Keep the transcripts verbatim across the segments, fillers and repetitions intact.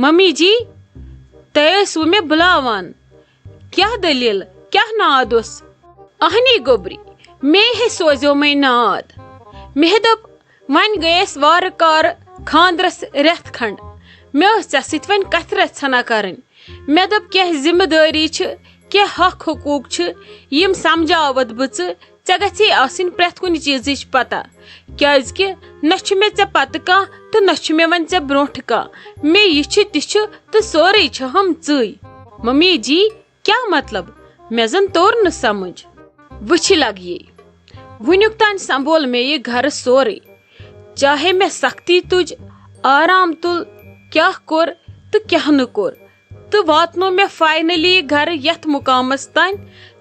Mummy جی، تۄہہِ ٲسوٕ مےٚ بُلاوان؟ کیٛاہ دٔلیٖل؟ کیٛاہ ناد اوس؟ اہنی گوٚبری، مے ہے سوزیومے ناد۔ مےٚ دوٚپ، وۄنۍ گٔیَس وارٕ کارٕ خانٛدرَس رٮ۪تھ کھنٛڈ۔ مےٚ ٲس ژےٚ سۭتۍ وۄنۍ کَتھِ رَژھنا کَرٕنۍ۔ مےٚ دوٚپ، کینٛہہ ذمہٕ دٲری چھِ، کینٛہہ حق حقوٗق چھِ، یِم سمجھاوَتھ بہٕ ژٕ۔ ژےٚ گژھی آسٕنۍ پرٛٮ۪تھ کُنہِ چیٖزٕچ پتہ، کیٛازِکہِ نہ چھُ مےٚ ژےٚ پتہٕ کانٛہہ تہٕ نہ چھُ مےٚ وۄنۍ ژےٚ برونٛٹھٕ کانٛہہ۔ مےٚ یہِ چھُ تہِ چھُ تہٕ سورُے چھُ ہم ژٕے۔ ممی جی، کیٛاہ مطلب؟ مےٚ زن توٚر نہٕ سمجھ۔ وٕچھِ لگیے، وٕنیُک تام سنبھول مےٚ یہِ گرٕ سورُے، چاہے مےٚ سختی تُج، آرام تُل، کیٛاہ کوٚر تہٕ کیٛاہ نہٕ کوٚر، تہٕ واتنو مےٚ فاینلی گرٕ یتھ مقامس تام،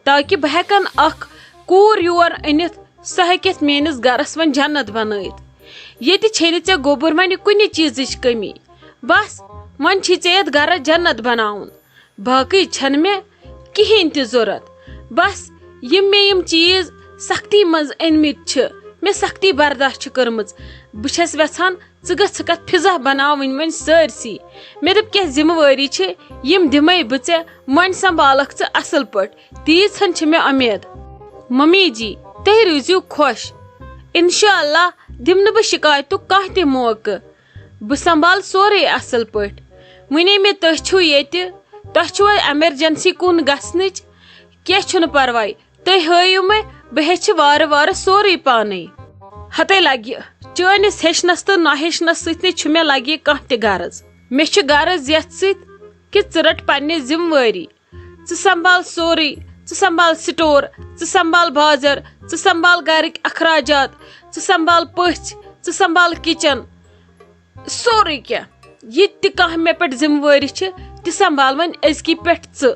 تاکہ بہٕ ہیٚکن اکھ کوٗر یور أنِتھ، سۄ ہیٚکہِ میٲنِس گرس وۄنۍ جنت بنٲیِتھ۔ ییٚتہِ چھے نہٕ ژےٚ گوٚبُر وۄنۍ کُنہِ چیٖزٕچ کمی۔ بس، وۄنۍ چھی ژےٚ یتھ گرس جنت بناوُن۔ باقٕے چھنہٕ مےٚ کِہیٖنۍ تہِ ضوٚرتھ۔ بس، یِم مےٚ یِم چیٖز سختی منٛز أنمٕتۍ چھِ، مےٚ سختی برداشت چھِ کٔرمٕژ، بہٕ چھَس یژھان ژٕ گٔژھکھ اَتھ فضا بناوٕنۍ وۄنۍ سٲرسٕے۔ مےٚ دوٚپ، کینٛہہ ذمہٕ وٲری چھِ، یِم دِمَے بہٕ ژےٚ، وۄنۍ سنبھالکھ ژٕ اَصٕل پٲٹھۍ۔ تیٖژ ہن چھِ مےٚ اُمید۔ ممی جی، تُہۍ روٗزِو خۄش۔ انشاءاللہ دِمہٕ نہٕ بہٕ شکایتُک کانٛہہ تہِ موقعہٕ۔ بہٕ سنبھال سورُے اصل پٲٹھۍ۔ وٕنے مےٚ تُہۍ چھِو ییٚتہِ، تۄہہِ چھُو ایمرجنسی کُن گژھنٕچ، کینٛہہ چھُنہٕ پرواے، تُہۍ ہٲیِو مےٚ، بہٕ ہیٚچھِ وارٕ وارٕ سورُے پانے۔ ہتے لگہِ، چٲنِس ہیٚچھنس تہٕ نہ ہیٚچھنس سۭتۍ نے چھُ مےٚ لگہِ کانٛہہ تہِ غرض۔ مےٚ چھُ غرض یتھ سۭتۍ کہِ ژٕ رٹ پننہِ ذمہٕ وٲری۔ ژٕ سنبھال سورُے، ژٕ سنبھال سٹور، ژٕ سنبھال بازر، ژٕ سنبھال گرٕکۍ اخراجات، ژٕ سنبھال پٔژھۍ، ژٕ سنبھال کچن، سورُے کینٛہہ۔ یہِ تہِ کانٛہہ مےٚ پٮ۪ٹھ ذمہٕ وٲری چھِ، تہِ سنبھال وۄنۍ أزکی پٮ۪ٹھ ژٕ۔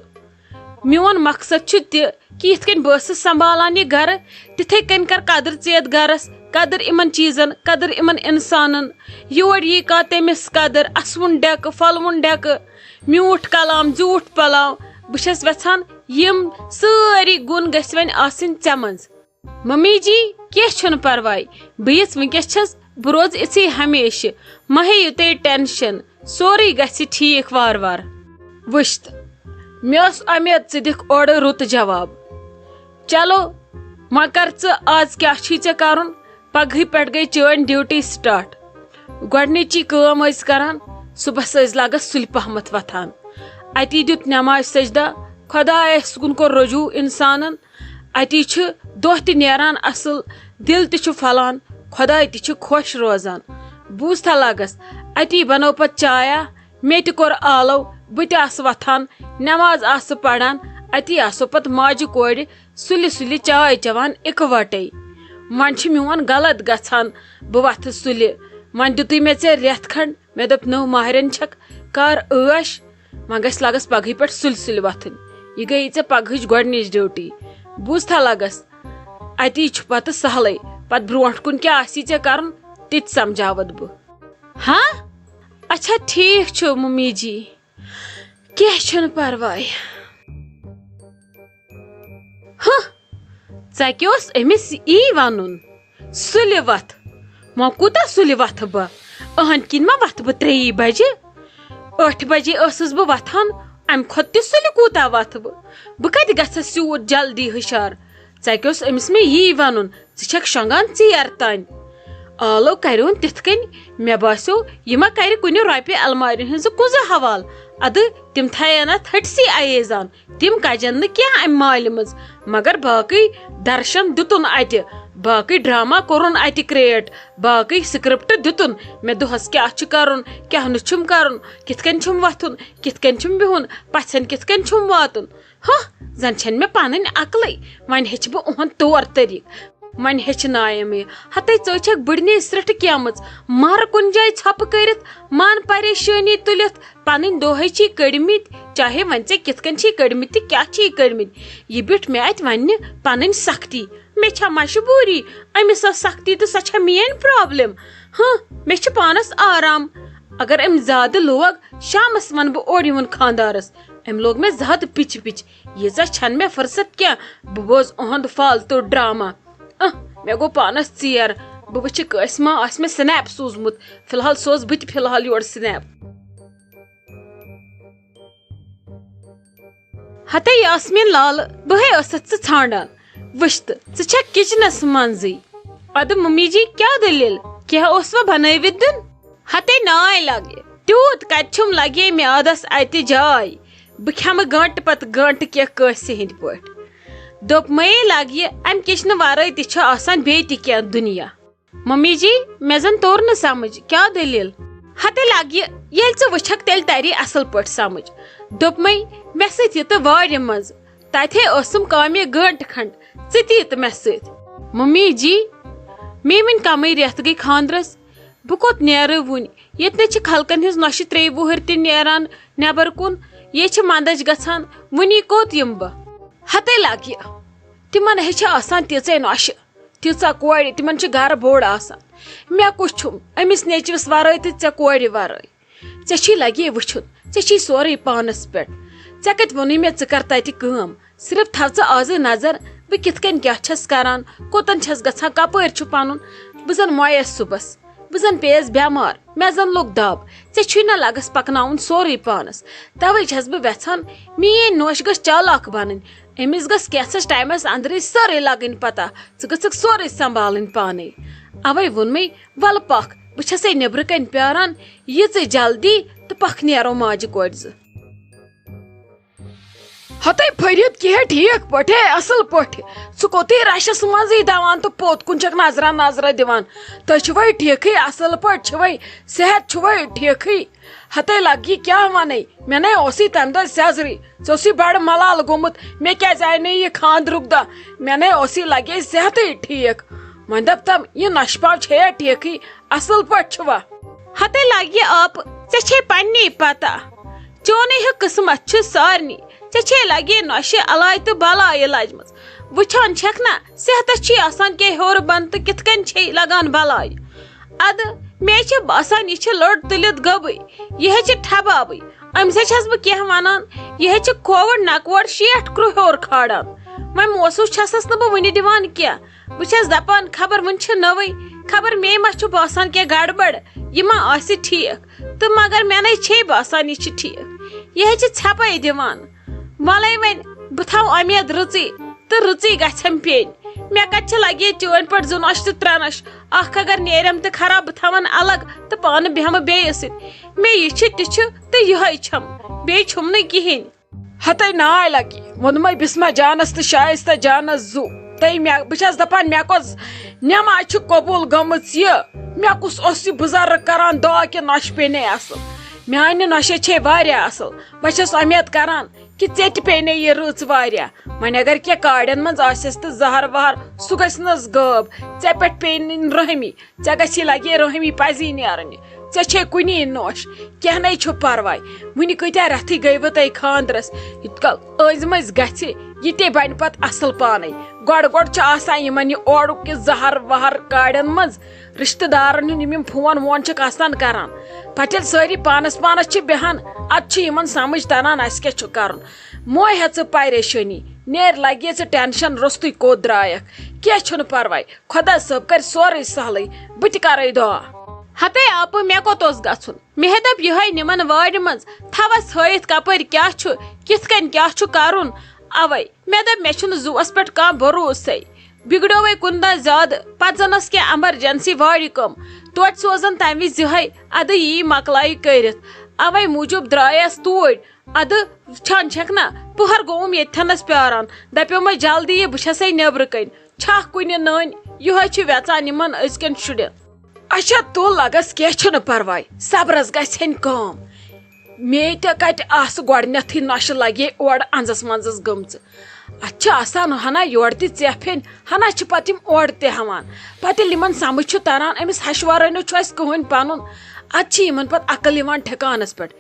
میون مقصد چھُ تہِ کہِ یِتھ کٔنۍ بہٕ ٲسٕس سنبھالان یہِ گرٕ، تِتھے کٔنۍ کر قدر ژٕ یتھ گرس، قدر یِمن چیٖزن، قدر یِمن انسانن۔ یور یی کانٛہہ تٔمِس قدر، اسوُن ڈٮ۪کہٕ، پھۄلوُن ڈٮ۪کہٕ، میوٗٹھ کلام، زیوٗٹھ پلام۔ بہٕ چھَس یژھان یِم سٲری گُن گژھِ وۄنۍ آسٕنۍ ژےٚ منٛز۔ ممی جی، کینٛہہ چھُنہٕ پرواے، بہٕ یِژھ وٕنکیٚس چھَس، بہٕ روزٕ یِژھٕے ہمیشہٕ۔ مہ ہیٚیِو تُہۍ ٹینشن، سورُے گژھِ ٹھیٖک وارٕ وارٕ۔ وٕچھ تہٕ، مےٚ ٲس اُمید ژٕ دِکھ اورٕ رُت جواب۔ چلو، وۄنۍ کر ژٕ، آز کیٛاہ چھُے ژےٚ کرُن؟ پگہٕے پٮ۪ٹھ گٔے چٲنۍ ڈیوٹی سٹارٹ۔ گۄڈٕنِچی کٲم ٲسۍ کران، صُبحس ٲسۍ لگس سُلہِ پہمتھ وۄتھان۔ اتی دیُت نماز سجدہ، خۄدایس کُن کوٚر رجوع انسانن۔ اتی چھُ دۄہ تہِ نیران اصل، دل تہِ چھُ پھۄلان، خۄداے تہِ چھُ خۄش روزان۔ بوٗزتھا لگس، اتی بنوو پتہٕ چایا، مےٚ تہِ کوٚر آلو، بہٕ تہِ آسہٕ وۄتھان، نماز آسہٕ پران، اتی آسو پتہٕ ماجہِ کورِ سُلہِ سُلہِ چاے چٮ۪وان اِکوٹے۔ وۄنۍ چھُ میون غلط گژھان، بہٕ وۄتھٕ سُلہِ۔ وۄنۍ دیُتُے مےٚ ژےٚ رٮ۪تھ کھنٛڈ، مےٚ دوٚپ، نٔو ماہرٮ۪ن چھکھ، کر عٲش، وۄنۍ گژھِ لگس پگہٕے پٮ۪ٹھ سُلہِ سُلہِ وۄتھٕنۍ۔ یہِ گٔیی ژےٚ پگہٕچ گۄڈٕنِچ ڈیوٹی۔ بوٗزتھا لگس، اتی چھُ پتہٕ سہلٕے، پتہٕ برونٛٹھ کُن کیٛاہ آسی ژےٚ کرُن، تہِ تہِ سمجھاوتھ بہٕ۔ ہاں؟ اچھا، ٹھیٖک چھُ ممی جی۔ کینٛہہ چھُنہٕ پرواے۔ ہہ، ژےٚ کیٛاہ اوس أمِس یی ونُن؟ سُلہِ وتھ۔ وۄنۍ کوٗتاہ سُلہِ وتھٕ بہٕ؟ أہنٛدِ کِنۍ ما وتھٕ بہٕ ترٛیٚیی بجہِ؟ ٲٹھِ بجے ٲسٕس بہٕ وتھان، امہِ کھۄتہٕ تہِ سُلہِ کوٗتاہ وتھٕ بہٕ؟ بہٕ کتہِ گژھس یوٗت جلدی ہُشار؟ ژےٚ کیٛاہ اوس أمِس مےٚ یی ونُن؟ ژٕ چھکھ شۄنٛگان ژیر تام۔ آلو کریون تِتھ کٔنۍ، مےٚ باسیو، یہِ ما کرِ کُنہِ رۄپیہِ المارِ ہٕنزٕ کُنزٕ حوالہٕ۔ ادٕ تِم تھاین اتھ ۂٹسٕے ایزان۔ تِم کجن نہٕ کینٛہہ امہِ مالہِ منٛز، مگر باقٕے درشن دیُتُن اتہِ، باقٕے ڈرامہ کوٚرُن اتہِ کریٹ، باقٕے سکرپٹ دیُتُن مےٚ دۄہس کیٛاہ چھُ کرُن، کیٛاہ نہٕ چھُم کرُن، کِتھ کٔنۍ چھُم وۄتھُن، کِتھ کٔنۍ چھُم بِہُن، پژھٮ۪ن کِتھ کٔنۍ چھُم واتُن۔ ہہ، زن چھنہٕ مےٚ پنٕنۍ عقلٕے، وۄنۍ ہیٚچھِ بہٕ اُہُنٛد طور طریٖقہٕ۔ وۄنۍ ہیٚچھنایم یہِ۔ ہتے ژٕ چھکھ بٕڈنی سرٛٹھ کیمٕژ، مر کُنہِ جایہِ ژھۄپہٕ کٔرِتھ، مان پریشٲنی تُلِتھ۔ پنٕنۍ دۄہے چھی کٔڑمٕتۍ، چاہے وۄنۍ ژےٚ کِتھ کٔنۍ چھی کٔڑمٕتۍ تہٕ کیٛاہ چھی کٔڑمٕتۍ۔ یہِ بیوٗٹھ مےٚ اتہِ وننہِ پنٕنۍ سختی۔ مےٚ چھا مجبوٗری؟ أمِس ٲس سختی تہٕ سۄ چھےٚ میٲنۍ پرابلم۔ ہاں، مےٚ چھُ پانس آرام۔ اگر أمۍ زیادٕ لوگ، شامس ونہٕ بہٕ اورٕ یِمن خاندارس۔ أمۍ لوگ مےٚ زیادٕ پِچہِ پِچہِ۔ ییٖژاہ چھَنہٕ مےٚ فرصت کینٛہہ، بہٕ بوزٕ اُہُنٛد فالتو ڈرامہ۔ اہ، مےٚ گوٚو پانَس ژیر۔ بہٕ وٕچھِ کٲنٛسہِ ما آسہِ مےٚ سنیپ سوٗزمُت۔ فی الحال سوز بہٕ تہِ فی الحال یورٕ سنیپ۔ ہتے یاسمیٖن لالہٕ، بہٕ ہے ٲسَتھ ژٕ ژھانٛڈان۔ وٕچھ تہٕ، ژٕ چھَکھ کِچنَس منٛزٕے۔ اَدٕ ممی جی، کیٛاہ دٔلیٖل؟ کینٛہہ اوسوا بنٲوِتھ دیُن؟ ہتے ناے لگہِ، تیوٗت کتہِ چھُم لگے میادس اتہِ جاے۔ بہٕ کھٮ۪مہٕ گٲنٹہٕ پتہٕ گٲنٹہٕ کینٛہہ کٲنٛسہِ ہٕنٛدۍ پٲٹھۍ۔ دوٚپمَے لگہِ، امہِ کِچنہٕ ورٲے تہِ چھُ آسان بیٚیہِ تہِ کینٛہہ دُنیا۔ ممی جی، مےٚ زن توٚر نہٕ سمجھ، کیٛاہ دٔلیٖل؟ ہتے لگہِ، ییٚلہِ ژٕ وٕچھکھ، تیٚلہِ تری اصل پٲٹھۍ سمجھ۔ دوٚپمَے، مےٚ سۭتۍ یہِ تہٕ وارِ منٛز۔ تتہِ ہے ٲسٕم کامہِ گٲنٹہٕ کھنڈ، ژٕ تہِ یہِ تہٕ مےٚ سۭتۍ۔ ممی جی، مے وٕنۍ کمٕے رٮ۪تھ گٔے خاندرس، بہٕ کوٚت نیرٕ وُنہِ؟ ییٚتہِ نَے چھِ خلقن ہٕنٛز نۄشہِ ترٛیٚیہِ وُہٕرۍ تہِ نیران نٮ۪بر کُن، یے چھِ منٛدچھ گژھان، وُنی کوٚت یِمہٕ بہٕ؟ ہتے لگہِ، تِمن ہے چھِ آسان تیٖژے نۄشہِ، تیٖژاہ کورِ، تِمن چھُ گرٕ بوٚڑ آسان۔ مےٚ کُس چھُم أمِس نیٚچوِس ورٲے تہٕ ژےٚ کورِ ورٲے؟ ژےٚ چھی لگے وٕچھُن، ژےٚ چھی سورُے پانس پٮ۪ٹھ۔ ژےٚ کتہِ ووٚنُے مےٚ ژٕ کر تتہِ کٲم؟ صرف تھاو ژٕ آزٕے نظر، بہٕ کِتھ کٔنۍ کیٛاہ چھَس کران، کوٚتَن چھَس گژھان، کپٲرۍ چھُ پنُن۔ بہٕ زن مۄیَس صُبحس، بہٕ زن پیٚیَس بٮ۪مار، مےٚ زن لوٚگ دب۔ ژےٚ چھُے نہ لگس پکناوُن سورُے پانس۔ توے چھَس بہٕ وٮ۪ژھان، میٲنۍ نوش گٔژھ چالاک بنٕنۍ۔ أمِس گٔژھ کینٛژھس ٹایمس اندرٕے سٲرٕے لگٕنۍ پتہ، ژٕ گٔژھکھ سورُے سنبھالٕنۍ پانے۔ اوے ووٚنمے، ولہٕ پکھ، بہٕ چھسے نیبرٕ کنۍ پیاران، یہِ ژٕ جلدی تہٕ پکھ نیرو ماجہِ کورِ زٕ۔ ہتے فرید، کیٛاہ ٹھیٖک پٲٹھۍ؟ ہے، اصل پٲٹھۍ۔ ژٕ کوٚتٕے رشس منٛزٕے دوان تہٕ پوٚت کُن چھکھ نظرا نظرا دِوان؟ تُہۍ چھِوَے ٹھیٖکھٕے، اصل پٲٹھۍ چھِوَے؟ صحت چھُوَے ٹھیٖکھٕے؟ ہتے لگہِ کیٛاہ ونے؟ مےٚ نے اوسُے تمہِ دۄہ سیزرٕے، ژےٚ اوسُے بڑٕ ملال گوٚمُت، مےٚ کیٛازِ آیہِ نہٕ یہِ خاندرُک دۄہ؟ مےٚ نے اوسُے لگے صحتٕے ٹھیٖک۔ وۄنۍ دپ تم، یہِ نۄشہِ پاو چھےٚ ٹھیٖکھٕے، اصل پٲٹھۍ چھُوا؟ ہتے لگہِ آپہٕ، ژےٚ چھے پننی پتہ۔ چونٕے ہیوٗ قٕسمت چھُ سارنٕے۔ ژےٚ چھے لگے نۄشہِ الاے تہٕ بلایہِ لجمٕژ۔ وٕچھان چھکھ نا، صحتس چھے آسان کینٛہہ ہیوٚر بۄن تہٕ کِتھ کٔنۍ چھے لگان بلایہِ۔ ادٕ مےٚ چھِ باسان، یہِ چھِ لٔٹ تُلِتھ گٔبٕے۔ یہِ ہے چھِ ٹھبابٕے۔ أمِس ہے چھَس بہٕ کینٛہہ وَنان، یہِ ہے چھِ کھووُر نَکوَر شیٹھ کرُہ ہیوٚر کھالان۔ وۄنۍ موسوٗس چھَسَس نہٕ بہٕ وٕنہِ دِوان کینٛہہ۔ بہٕ چھَس دَپان، خبر وٕنہِ چھِ نٔوٕے، خبر مے ما چھُ باسان کینٛہہ گڑبڑ، یہِ ما آسہِ ٹھیٖک۔ تہٕ مگر مےٚ نے چھے باسان یہِ چھِ ٹھیٖک۔ یہِ ہے چھِ ژھٮ۪پَے دِوان۔ وَلَے وۄنۍ، بہٕ تھاوٕ اُمید رٕژٕے، تہٕ رٕژٕے گژھٮ۪م پیٚنۍ۔ مےٚ کَتہِ چھِ لَگے چٲنۍ پٲٹھۍ زٕ نۄش تہٕ ترٛےٚ نۄش۔ اَکھ اگر نیرٮ۪م تہٕ خراب، بہٕ تھاوَن الگ تہٕ پانہٕ بیٚہمہٕ بیٚیِس سۭتۍ۔ مےٚ یہِ چھِ تہِ چھِ تہٕ یِہوٚے چھَم، بیٚیہِ چھُم نہٕ کِہیٖنۍ۔ ہتے ناے لگی، ووٚنمَے بسمہ جانس تہٕ شائستہ جانس زُو۔ تہٕ مےٚ، بہٕ چھَس دَپان، مےٚ کۄس نٮ۪ماز چھِ قبوٗل گٔمٕژ یہِ؟ مےٚ کُس اوس یہِ بُزرگ کران دعا کہِ نۄشہِ پیٚنے اَصٕل؟ میٛانہِ نۄشہِ چھے واریاہ اَصٕل۔ بہٕ چھَس اُمید کران کہِ ژےٚ تہِ پیٚنے یہِ رٕژ واریاہ۔ وۄنۍ اگر کینٛہہ کاڑٮ۪ن منٛز آسٮ۪س تہٕ زہر وہر، سُہ گژھِ نہٕ حظ غٲب۔ ژےٚ پٮ۪ٹھ پیٚیہِ نہٕ رحمی۔ ژےٚ گژھی لگے رحمی پزی نیرنہِ۔ ژےٚ چھے کُنی نوش۔ کینٛہہ نے چھُ پرواے۔ وُنہِ کۭتیاہ رٮ۪تھٕے گٔیوٕ تۄہہِ خاندرس۔ یوٗت کال أنٛزۍ مٔنٛزۍ گژھِ، یہِ تہِ بنہِ پتہٕ اصل پانے۔ گۄڈٕ گۄڈٕ چھُ آسان یِمن یہِ اورُک یہِ زہر وہر کاڑٮ۪ن منٛز۔ رشتہٕ دارن ہُنٛد یِم یِم فون وون چھِکھ آسان کران۔ پتہٕ ییٚلہِ سٲری پانس پانس چھِ بیٚہان، ادٕ چھُ یِمن سمجھ تران اسہِ کیٛاہ چھُ کرُن۔ مہ ہےٚ ژٕ پریشٲنی، نیر لگے ژٕ ٹینشن، روٚستُے کوٚت درٛایکھ۔ کینٛہہ چھُنہٕ پرواے، خۄدا صٲب کرِ سورُے سہلٕے، بہٕ تہِ کرے دعا۔ ہتے آپہٕ، مےٚ کوٚت اوس گژھُن؟ مےٚ ہے دوٚپ یِہوٚے نِمن وارِ منٛز، تھاوس ہٲیِتھ کپٲرۍ کیٛاہ چھُ، کِتھ کٔنۍ کیٛاہ چھُ کرُن۔ اوے مےٚ دوٚپ مےٚ چھُنہٕ زُوَس پٮ۪ٹھ کانٛہہ بھروسَے۔ بِگڑیووے کُنہِ دۄہ زیادٕ، پتہٕ زن ٲس کینٛہہ ایمرجنسی وارِ کٲم، توتہِ سوزن تمہِ وِزِ یِہوٚے، ادٕ یی مۄکلایہِ کٔرِتھ۔ اوے موٗجوٗب درٛایس توٗرۍ۔ ادٕ وٕچھان چھکھ نا، پُہر گوٚوُم ییٚتھٮ۪نس پیاران، دپیومس جلدی یہِ، بہٕ چھسے نیبرٕ کنۍ، چھکھ کُنہِ نٔنۍ، یِہوٚے چھِ ویژان یِمن أزکٮ۪ن شُرٮ۪ن۔ اچھا تُل لگس، کینٛہہ چھُنہٕ پرواے، صبرس گژھِ ہن کٲم۔ مے تہِ کتہِ آسہٕ گۄڈنیتھٕے نۄشہِ لگے اورٕ انزس منزس گٔمژٕ۔ اتھ چھِ آسان ہنا یورٕ تہِ ژیپھ ہن، ہنا چھِ پتہٕ یِم اورٕ تہِ ہٮ۪وان۔ پتہٕ ییٚلہِ یِمن سمجھ چھُ تران، أمِس ہشہِ ورٲے نہٕ چھُ اسہِ کٕہٕنۍ پنُن، ادٕ چھِ یِمن پتہٕ عقل یِوان ٹھکانس پٮ۪ٹھ۔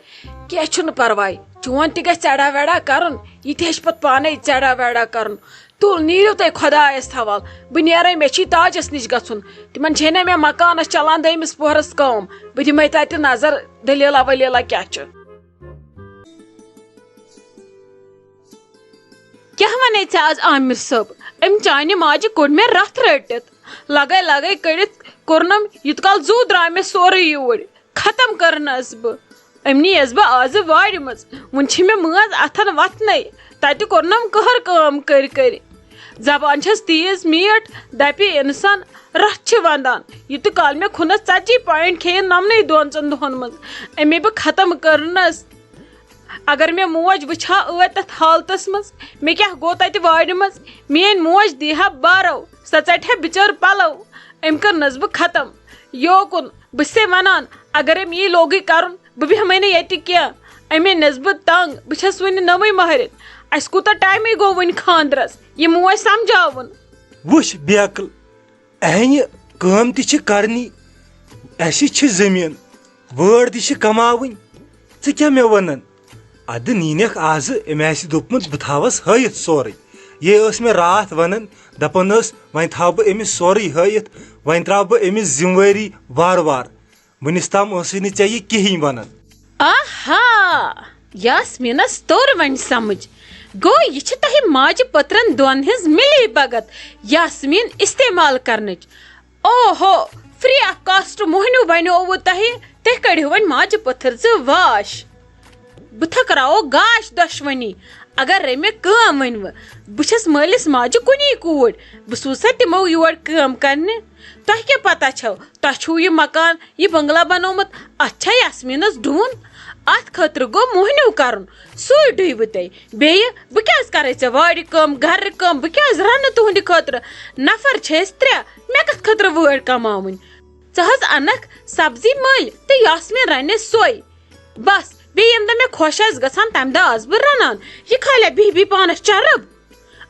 کینٛہہ چھُنہٕ پرواے، چون تہِ گژھِ ژےٚ ڈا ویڑا کرُن، یہِ تہِ ہیٚچھِ پتہٕ پانے ژےٚ ڈا ویڑا کرُن۔ تُل، نیٖرِو تُہۍ خۄدایس حوال، بہٕ نیرے، مےٚ چھی تاجس نِش گژھُن۔ تِمن چھے نہ مےٚ مکانس چلان دوٚیمِس پوہرس کٲم، بہٕ دِمے تتہِ نظر، دٔلیٖلہ ؤلیٖلہ کیٛاہ چھُ۔ کیٛاہ ونے ژےٚ آز عامر صٲب؟ أمۍ چانہِ ماجہِ کوٚڑ مےٚ رتھ رٔٹِتھ۔ لگے لگے کٔڑِتھ کوٚرنم، یوٗت کال زُو درٛاو مےٚ سورُے یوٗرۍ۔ ختم کٔرنس بہٕ۔ أمۍ نی یس بہٕ آزٕ وارِ منٛز۔ وُنہِ چھِ مےٚ مٲنٛز اتھن وتھنَے۔ تتہِ کوٚرنم قہر کٲم کٔرۍ کٔرۍ۔ زبان چھس تیز میٖٹھ، دپہِ انسان رتھ چھِ ونٛدان۔ یہِ تہِ کال مےٚ کھُنس ژتجی پوینٹ کھیٚیہِ نمنٕے دۄن ژن دۄہن منٛز۔ أمے بہٕ ختم کٔرنس۔ اگر مےٚ موج وٕچھِ ہا ٲدۍ تتھ حالتس منٛز، مےٚ کیٛاہ گوٚو تتہِ وارِ منٛز؟ میٲنۍ موج دی ہا بارو، سۄ ژٹہِ ہا بِچٲر پلو۔ أمۍ کٔرنس بہٕ ختم۔ یوکُن بہٕ چھسے ونان، اگر أمۍ یی لوگُے کرُن، بہٕ بیٚہمَے نہٕ ییٚتہِ کینٛہہ۔ أمۍ أنِس بہٕ تنٛگ، بہٕ چھَس وٕنہِ نٔوٕے مہرِن۔ اَسہِ کوٗتاہ ٹایمٕے گوٚو وٕنہِ خانٛدرَس، یہِ موج سمجھاوُن۔ وٕچھ بیکل، اہنہِ کٲم تہِ چھِ کرنی، اَسہِ چھِ زٔمیٖن، وٲر تہِ چھِ کماوٕنۍ۔ ژٕ کیٛاہ مےٚ وَنان؟ اَدٕ نیٖنَکھ آزٕ، أمۍ آسہِ دوٚپمُت بہٕ تھاوَس ہٲیِتھ سورُے۔ یے ٲس مےٚ راتھ وَنان، دَپان ٲس وۄنۍ تھاوٕ بہٕ أمِس سورُے ہٲیِتھ، وۄنۍ ترٛاوٕ بہٕ أمِس ذِمہٕ وٲری وارٕ وارٕ۔ وُنِس تام ٲسٕے نہٕ ژےٚ یہِ کِہیٖنۍ وَنان۔ آہا! یاسمیٖنس توٚر وۄنۍ سمجھ۔ گوٚو، یہِ چھِ تۄہہِ ماجہِ پٔترن دۄن ہٕنٛز مِلی بھگت یاسمیٖن استعمال کرنٕچ۔ اوہو! Free of cost موہنیو بنیووُ تۄہہِ، تُہۍ کٔڑِو وۄنۍ ماجہِ پٔتھٕر زٕ واش۔ بہٕ تھکراوو گاش دۄشوٕنی۔ اگر رٔمہِ کٲم ؤنوٕ، بہٕ چھَس مٲلِس ماجہِ کُنی کوٗر، بہٕ سوزٕ سا تِمو یور کٲم کرنہِ۔ تۄہہِ کیٛاہ پتہ چھو، تۄہہِ چھُو یہِ مکان، یہِ بنگلہ بنومُت، اتھ چھا یاسمیٖنس ڈوٗن؟ اتھ خٲطرٕ گوٚو موہنیو کرُن، سُے ڈُیوٕ تۄہہِ۔ بیٚیہِ بہٕ کیٛازِ کرے ژےٚ وارِ کٲم، گرٕ کٲم، بہٕ کیٛازِ رنہٕ تُہنٛدِ خٲطرٕ؟ نفر چھِ أسۍ ترٛےٚ، مےٚ کتھ خٲطرٕ وٲر کماوٕنۍ؟ ژٕ حظ انکھ سبزی مٔلۍ تہٕ یاسمیٖن رنہِ سۄے۔ بس، بیٚیہِ ییٚمہِ دۄہ مےٚ خۄش آسہِ گژھان، تمہِ دۄہ آسہٕ بہٕ رنان۔ یہِ کھالیا بِہہِ بِہہِ پانس چرب؟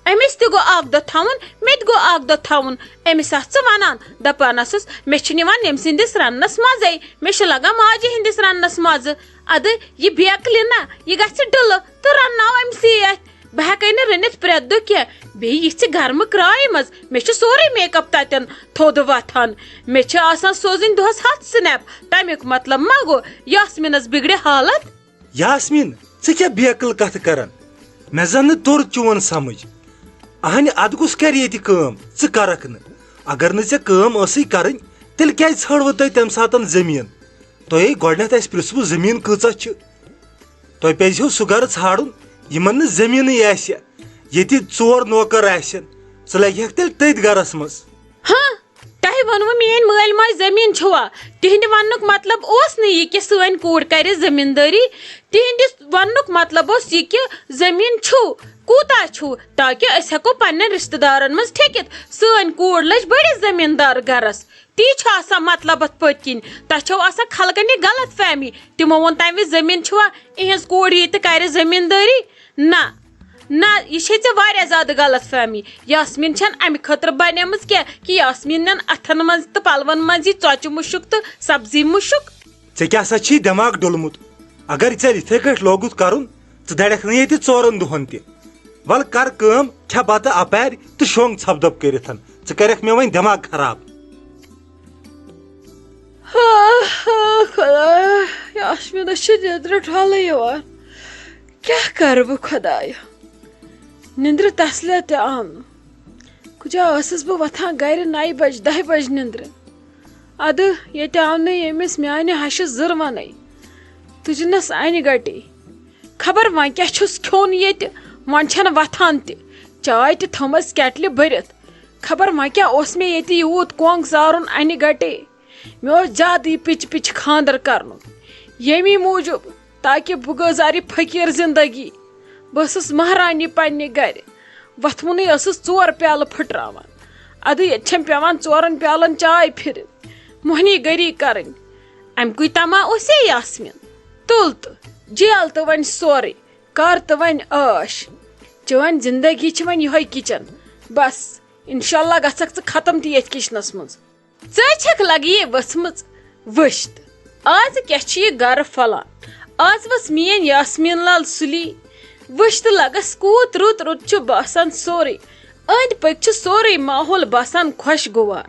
أمِس تہِ گوٚو اکھ دۄہ تھاوُن، مےٚ تہِ گوٚو اکھ دۄہ تھاوُن۔ أمِس آس ژٕ ونان، دپان ٲسٕس، مےٚ چھُنہٕ یِوان أمۍ سٕنٛدِس رننس مزے، مےٚ چھُ لگان ماجہِ ہٕنٛدِس رننس مزٕ۔ ادٕ یہِ بیکلہِ نا، یہِ گژھِ ڈٕلہٕ تہٕ رنناو أمۍ سٕے اَتھِ۔ بہٕ ہٮ۪کَے نہٕ رٔنِتھ پرٛٮ۪تھ دۄہ کینٛہہ۔ بیٚیہِ یِژھِ گرمہٕ کرٛایہِ منٛز، مےٚ چھُ سورُے makeup تَتٮ۪ن تھوٚد وۄتھان۔ مےٚ چھِ آسان سوزٕنۍ دۄہَس ہَتھ snap۔ تَمیُک مطلب ما گوٚو یاسمیٖنَس بِگڑِ حالت؟ یاسمیٖن، ژٕ کیٛاہ بیقٕل کَتھٕ کران؟ مےٚ زَن نہٕ توٚر چون سمجھ۔ اہنہِ، اَدٕ کُس کرِ ییٚتہِ کٲم؟ ژٕ کرکھ نہٕ۔ اگر نہٕ ژےٚ کٲم ٲسٕے کرٕنۍ، تیٚلہِ کیٛازِ ژھٲنٛڈوٕ تۄہہِ تَمہِ ساتَن زٔمیٖن؟ تۄہے گۄڈٕنٮ۪تھ اَسہِ پرٛژھوٕ زٔمیٖن کۭژاہ چھِ۔ تۄہہِ پزِہو سُہ گرٕ ژھانڈُن، یِمن نہٕ زٔمیٖنٕے آسہِ، ییٚتہِ ژور نوکر آسن، ژٕ لگہِ ہکھ تیٚلہِ تٔتھۍ گرس منٛز۔ ہاں، تۄہہِ ووٚنوٕ میٲنۍ مٲلۍ ماجہِ زٔمیٖن چھُوا؟ تِہنٛدِ وننُک مطلب اوس نہٕ یہِ کہِ سٲنۍ کوٗر کرِ زٔمیٖندٲری۔ تِہنٛدِ وننُک مطلب اوس یہِ کہِ زٔمیٖن چھُو، کوٗتاہ چھُو، تاکہِ أسۍ ہٮ۪کو پننٮ۪ن رشتہٕ دارن منٛز ٹھیٚکِتھ۔ سٲنۍ کوٗر لٔج بٔڑِس زٔمیٖندار گرس۔ تی چھُ آسان مطلب اتھ پٔتۍ کِنۍ۔ تۄہہِ چھو آسان خلقن یہِ غلط فہمی۔ تِمو ووٚن تمہِ وِزِ زٔمیٖن چھُوا، اِہِنٛز کوٗر یی تہٕ کرِ زٔمیٖندٲری؟ نہ، نہ، یہِ چھے ژےٚ واریاہ زیادٕ غلط فہمی۔ یاسمیٖن چھَنہٕ امہِ خٲطرٕ بنیمٕژ کینٛہہ کہِ یاسمیٖن نٮ۪ن اتھن منٛز تہٕ پلون منٛز یی ژۄچہِ مُشُک تہٕ سبزی مُشُک۔ ژےٚ کیٛاہ سا چھی دٮ۪ماغ ڈوٚلمُت؟ اگر ژےٚ یِتھے کٲٹھۍ لوگُتھ کرُن، ژٕ دَرٮ۪کھ نہٕ ییٚتہِ ژورن دۄہن تہِ۔ ول کر کٲم، کھےٚ بتہٕ اپارِ تہٕ شۄنٛگ ژھپہٕ دَپہٕ کٔرِتھ۔ ژٕ کرکھ مےٚ وۄنۍ دٮ۪ماغ خراب۔ ہا، ہا، خۄدایا، یاسمیٖنس چھِ نیٚنٛدرِ ٹھۄلہٕ یِوان۔ کیٛاہ کرٕ بہٕ خۄدایا؟ نیٚنٛدرِ تسلے تہِ آو نہٕ۔ کُجا ٲسٕس بہٕ وۄتھان گرِ نَیہِ بجہِ، دَہہِ بجہِ نیٚنٛدرِ۔ اَدٕ ییٚتہِ آو نہٕ ییٚمِس میانہِ ہشہِ زٕروَنَے۔ تُجنَس اَنہِ گَٹی۔ خبر وۄنۍ کیٛاہ چھُس کھیوٚن ییٚتہِ، وۄنۍ چھَنہٕ وۄتھان تہِ۔ چاے تہِ تھٲومٕژ کیٹلہِ بٔرِتھ۔ خبر وۄنۍ کیٛاہ اوس مےٚ ییٚتہِ یوٗت کۄنٛگ زارُن اَنہِ گَٹے۔ مےٚ اوس زیادٕ یہِ پِچہِ پِچہِ خانٛدر کرنُک۔ ییٚمی موٗجوٗب، تاکہِ بہٕ گُزارِ فقیٖر زندگی۔ بہٕ ٲسٕس مہرانی پننہِ گرِ۔ وۄتھوُنٕے ٲسٕس ژور پیالہٕ پھٕٹراوان۔ اَدٕ ییٚتہِ چھَم پٮ۪وان ژورَن پیالَن چاے پھِرٕنۍ، مۄہنی گٔری کَرٕنۍ۔ اَمہِ کُے طمع اوسے یاسمیٖن؟ تُل تہٕ جیل تہٕ وۄنۍ سورُے، کر تہٕ وۄنۍ عٲش۔ چٲنۍ زندگی چھِ وۄنۍ یِہوٚے کِچن۔ بس، انشاءاللہ گژھکھ ژٕ ختم تہِ ییٚتھۍ کِچنَس منٛز۔ ژٕ چھکھ لگیے ؤژھمٕژ وٕچھتھ۔ آز کیٛاہ چھُ یہِ گرٕ پھۄلان؟ آز ؤژھ میٲنۍ یاسمیٖن لال سُلی۔ وٕچھتھ لگس کوٗت رُت رُت چھُ باسان سورُے۔ أنٛدۍ پٔکۍ چھُ سورُے ماحول باسان خۄشگوار۔